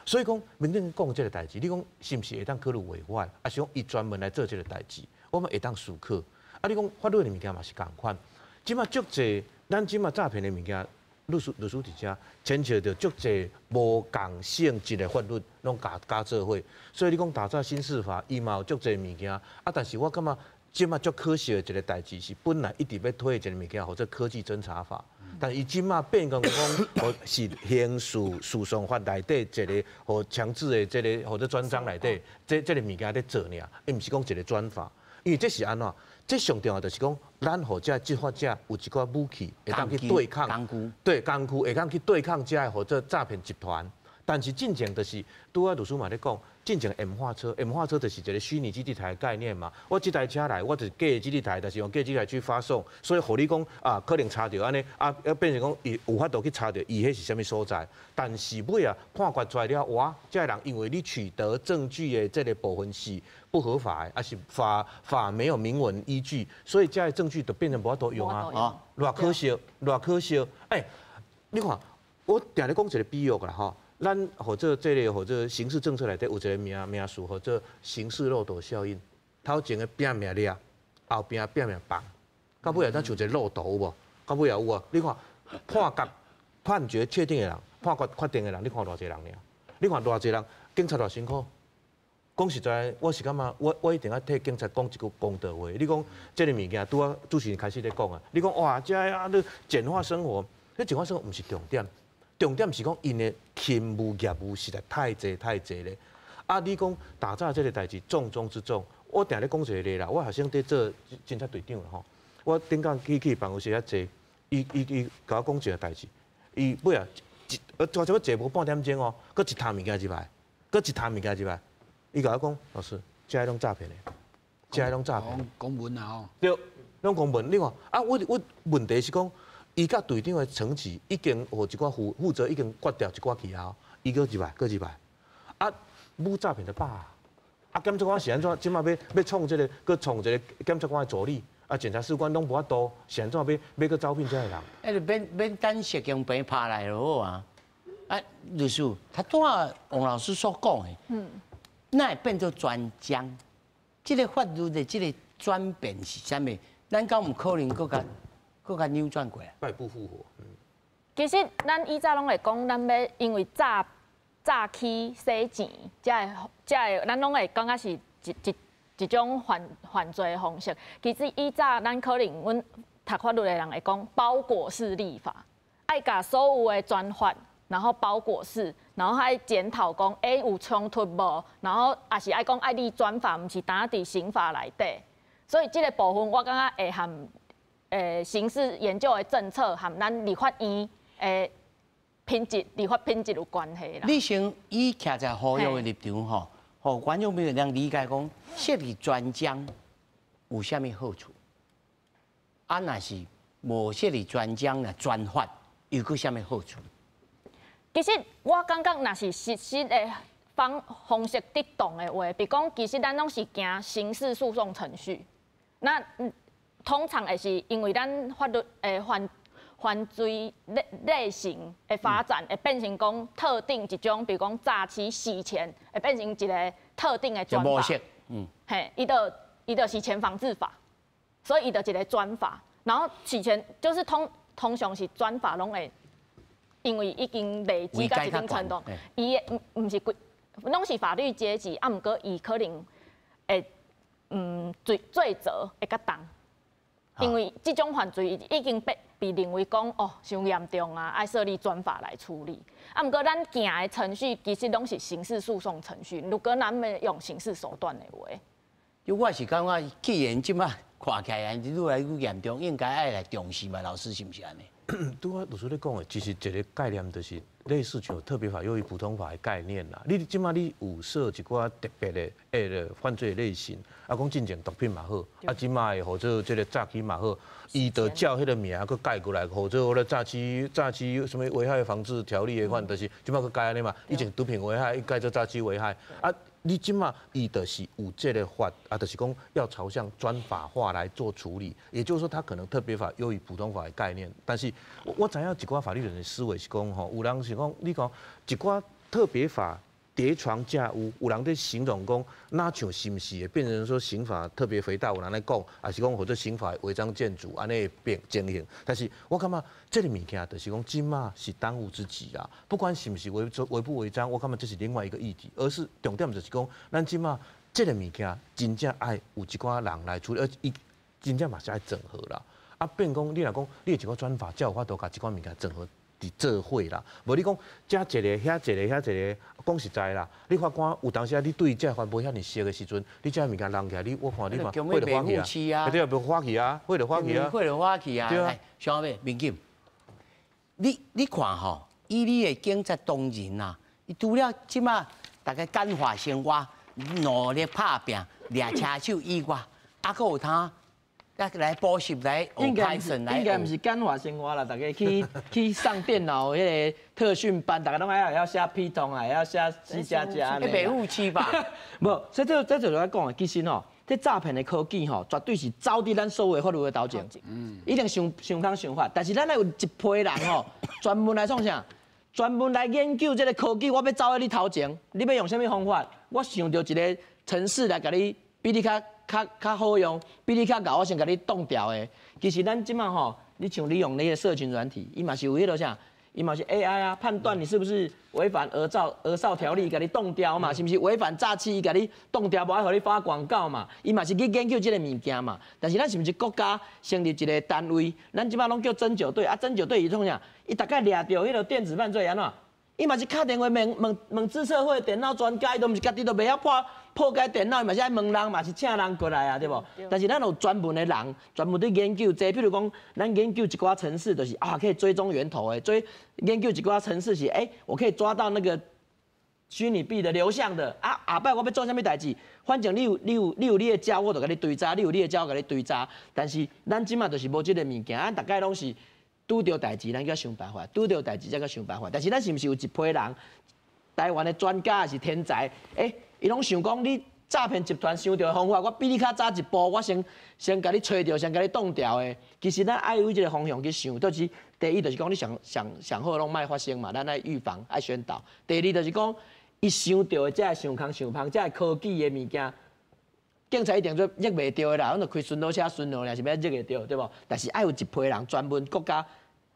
所以講，民警講這個代誌，你講是毋是會當考慮委外，抑是講伊專門來做這個代誌？我們會當思考。啊，你講法律的物件嘛是仝款，這馬足濟，咱這馬詐騙的物件，律師佇遮牽涉著足濟無仝性質的法律，攏共加做伙。所以你講打詐新司法，伊嘛有足濟物件。啊，但是我感覺這馬足可惜的一個代誌是，本來一直欲推的一個物件，號做科技偵查法。但伊這馬變成講，是刑事訴訟法內底一個予強制的這個或者專章內底，這個物件咧做爾，伊毋是講一個專法，因為這是按怎？這上重要就是講，咱予這執法者有一寡武器，會當去對抗，對工具會當去對抗這个或者詐騙集團。但是進前就是，拄仔律師嘛咧講，進前 M 化車，M 化車就是一個虛擬基地台的概念嘛。我這台車來，我就是假的基地台，但是用假基地台去發送，所以予你講啊，可能查著按呢啊，變成講伊有法度去查著伊彼是啥物所在。但是尾啊判決出來了，哇，這个人因為你取得證據的這個部分是不合法的，還是法沒有明文依據，所以這个證據就變成無法度用啊。偌可惜，偌可惜。欸，你看，我定咧講一個比喻啦吼。咱或者這個或者刑事政策內底有一個名詞，號做刑事漏斗效應。頭前的拼命掠，後邊拼命放，到尾啊，咱像一個漏斗有無？到尾也有啊。你看判決判決確定的人，判決確定的人，你看偌濟人爾？你看偌濟人，警察偌辛苦。講實在，我是感覺，我一定愛替警察講一句公道話。你講這個物件，拄仔主持人開始咧講啊，你講哇，這啊你簡化生活，這簡化生活毋是重點。重點是講，𪜶的勤務業務實在太濟太濟咧。啊，你講打詐這個代誌重中之重，我定咧講一個例啦。我學生佇做偵察隊長啦吼，我頂工去辦公室遐坐，伊共我講一個代誌，伊尾啊一差不多坐無半點鐘哦，閣一沓物件入來，閣一沓物件入來，伊共我講，老師，這個攏詐騙的，這個攏詐騙。公文啊吼。對，攏公文。你看啊，我問題是講。伊佮隊長的層級已經予一寡負責已經割掉一寡去啊，伊閣入來，閣入來，啊，武詐騙就飽啊！啊，檢察官是按怎？這馬欲創這個，閣創一個檢察官的助理，啊，檢察事官攏無法度，是按怎欲閣招聘這个人？欸，就免等石經病拍來就好啊！啊，律師，他拄仔王老師所講的，哪會變做專章？這個法律的這個轉變是啥物？咱敢有可能閣共？閣共扭轉過來，敗部復活。其實咱以早攏會講，咱欲因為詐欺洗錢，才會，咱攏會感覺是一種犯罪的方式。其實以早咱可能阮讀法律的人會講包裹式立法，愛共所有的專法，然後包裹式，然後愛檢討講，欸，有衝突無？然後也是愛講愛立專法，毋是單佇刑法內底。所以這個部分我感覺會和刑事研究的政策和咱立法院的品質、立法品質有關係啦。你先以徛在呼籲的立場吼，予觀眾朋友通理解講設立專章有啥物好處？啊，若是無設立專章，若專法又閣啥物好處？其實我感覺，若是實施的方式得當的話，比如講，其實咱攏是行刑事訴訟程序，那通常會是因為咱法律的犯罪類型的發展，會變成講特定一種，比如講詐欺洗錢，會變成一個特定的專法。嘿，伊就洗錢防治法，所以伊就一個專法。然後洗錢就是通常是專法攏會，因為已經累積到一定程度，伊的毋是規，攏是法律階級，啊，毋過伊可能會罪責會較重。因為這種犯罪已經被認為講哦，傷嚴重啊，愛設立專法來處理。啊，毋過咱行的程序其實攏是刑事訴訟程序。如果咱欲用刑事手段的話，就我是感覺，既然這馬看起來愈來愈嚴重，應該愛來重視嘛。老師是毋是按呢？拄仔律師咧講的，其實一個概念就是類似像特別法優於普通法的概念啦。你這馬你有設一寡特別的犯罪類型，啊，講進前毒品嘛好，啊，這馬的號做這個詐欺嘛好，伊就照彼個名閣改過來，號做咧詐欺啥物危害防治條例的款，就是這馬閣改按呢嘛。以前毒品危害，伊改做詐欺危害，啊。你這馬伊就是有這個法，啊，就是講要朝向專法化來做處理，也就是說，他可能特別法優於普通法的概念。但是我知影一寡法律人的思維是講吼，有人是講，你講一寡特別法佇叠床架屋，有人咧形容讲，若像是毋是会变成说刑法特别肥大，有人咧讲，抑是讲或者刑法违章建筑按呢变情形。但是我感觉这个物件就是讲，这马是当务之急啊！不管是毋是违违不违章，我感觉这是另外一个议题，而是重点就是讲，咱这马这个物件真正爱有一寡人来处理，而伊真正嘛是爱整合啦。啊，变讲你若讲你有一个专法，才有法度共这款物件整合伫做伙啦。无你讲遮一个、遐一个、遐一个，讲实在啦，你法官有当时啊，你对这法无遐尔熟的时阵，你这物件弄起来，你我看你嘛会就发去啊，对啊，袂发去啊，会就发去啊，会就发去啊。对啊，小妹，民警，你看吼，以你的警察同仁啊，伊除了这马大家简化生活，努力拍拚掠车手以外，啊，阁有通来补习来学 Python 来，应该毋是简化生活啦，大家去上电脑彼个特训班，大家拢爱会晓写 Python 啊，会晓写 C 加加。彼袂负气吧？无，这就是我讲的，其实吼，这诈骗的科技吼，绝对是走伫咱所有的法律的头前，一定想想方想法。但是咱爱有一批人吼，专门来创啥？专门来研究这个科技，我欲走伫你头前，你欲用啥物方法？我想著一个程式来共你比你较好用，比你较𠢕，我先共你挡掉的。其实咱这马吼，你像你用那个社群软体，伊嘛是有彼个啥？伊嘛是 AI 啊，判断你是不是违反儿少条例，共你挡掉嘛？是毋是违反诈欺，伊共你挡掉，无爱予你发广告嘛？伊嘛是去研究这个物件嘛？但是咱是毋是国家成立一个单位？咱这马拢叫侦缉队啊，侦缉队伊创啥？伊逐摆掠著彼个电子犯罪按怎？伊嘛是敲电话问问问资策会电脑专家，伊都毋是家己都袂晓破解电脑，伊嘛是爱问人，嘛是请人过来啊，对无？但是咱有专门的人，专门伫研究这个，譬如讲，咱研究一寡程式，就是啊，可以追踪源头的，追研究一寡程式是，欸，我可以抓到那个虚拟币的流向的啊。下摆我欲做啥物代志，反正你有你的招，我就共你追查；你有你的招，我共你追查。但是咱这马就是无这个物件，啊，逐家拢是拄著代志，咱阁想办法；拄著代志，才阁想办法。但是咱是毋是有一批人，台湾的专家抑是天才？欸，伊拢想讲你诈骗集团想著的方法，我比你较早一步，我先共你揣著，先共你挡掉的。其实咱爱有这个方向去想，就是第一就是讲你上上上好拢莫发生嘛，咱爱预防、爱宣导。第二就是讲，伊想著的这个想空想芳，这个科技的物件，警察一定做捉袂著的啦，阮就开巡逻车巡逻，也是欲捉会著，对无？但是爱有一批人专门国家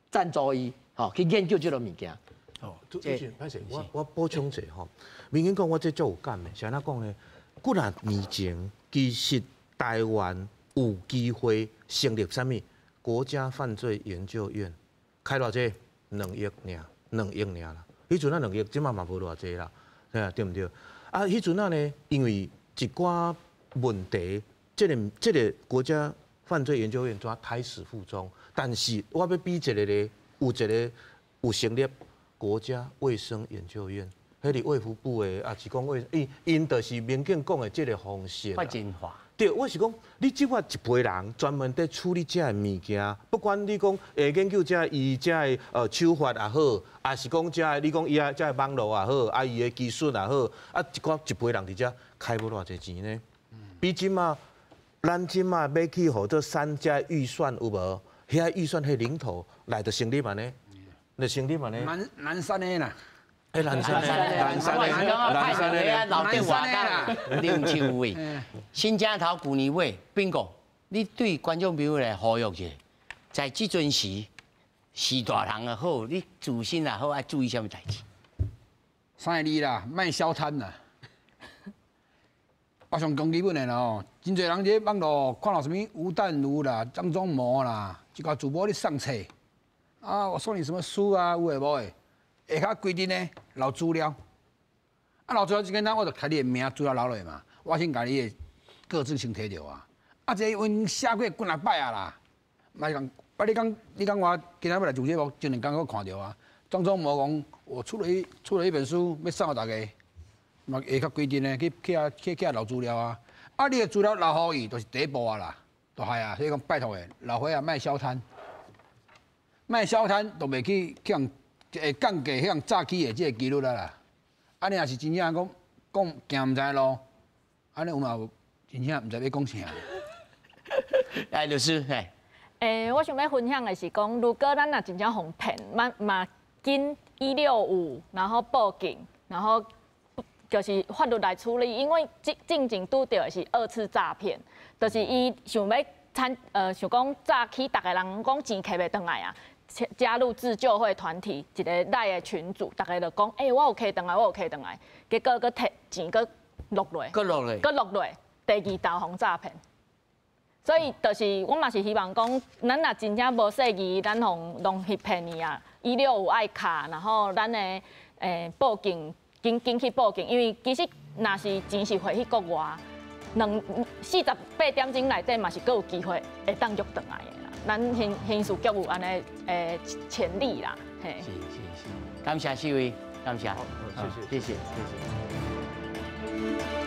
赞助伊，吼去研究这个物件。哦，主持人，歹势，我补充一下吼，民警讲我这足有感的，是按怎讲呢？几若年前，其实台湾有机会成立啥物国家犯罪研究院，开偌济？2亿尔，2亿尔啦。彼阵啊2亿，这马嘛无偌济啦，对毋对？啊，彼阵啊呢，因为一寡问题，这个国家犯罪研究院怎胎死腹中？但是我欲比一个咧，有一个有成立国家卫生研究院，彼伫卫福部的，也是讲卫，𪜶就是民警讲的这个方式。发真化。对，我是讲，你这摆一批人专门伫处理这个物件，不管你讲研究这伊这个手法也好，抑是讲这个你讲伊啊这个网路也好，啊伊的技术也好，啊一寡一批人伫遮开无偌济钱呢？比这马，咱这马欲去予做三家预算有无？遐预算彼零头来就成立按呢？就成立按呢？南山的啦。欸，南山的，南山的，南山的，老电话啦，林秋伟，新正头旧年尾，斌哥，你对观众朋友来呼吁一下，在这阵时，是大人也好，你自身也好，爱注意啥物代志？三个字啦，莫消贪啦。我上讲基本的啦吼，真济人伫网路看到啥物吴淡如啦、张忠谋啦，这个主播咧送册，啊，我送你什么书啊，有的无的。下跤规定呢，留资料，啊，留资料真简单，我就开你的名资料留落嘛，我先共你的个资先提著啊。啊，这阮写过几若摆啊啦，嘛是讲，啊，你讲我今仔欲来做节目，前两工阁看著啊。张忠谋讲，我出了一本书，欲送予大家，嘛下跤规定呢，去遐留资料啊。啊，你的资料留予伊，就是第一步啊啦，就害啊。所以讲拜托的，老岁仔莫消贪，莫消贪，就袂去予人会降低彼种诈欺的这个几率啦。啊，你若是真正讲讲行毋知路，按呢有嘛有真正毋知欲讲啥。哎，律师，嘿。欸，我想欲分享的是讲，如果咱若真正予骗，嘛嘛紧165，然后报警，然后就是法律來處理，因為進前拄著的是二次詐騙，就是伊想欲參想講詐欺逐个人講錢挈袂轉來啊，加入自救會團體一個 LINE 的群組，逐个就講，欸，我有挈轉來，我有挈轉來，結果閣提錢閣落落，閣落落，閣落落，第二道予詐騙。所以就是我嘛是希望講，咱若真正無細膩，咱予攏翕騙去啊，165愛敲，然後咱的報警，緊緊去報警，因為其實若是錢是匯去國外，48點鐘內底嘛是閣有機會會當約轉來的啦。咱刑事局有按呢潛力啦，嘿。是是是，感謝四位，感謝，謝謝謝謝謝謝。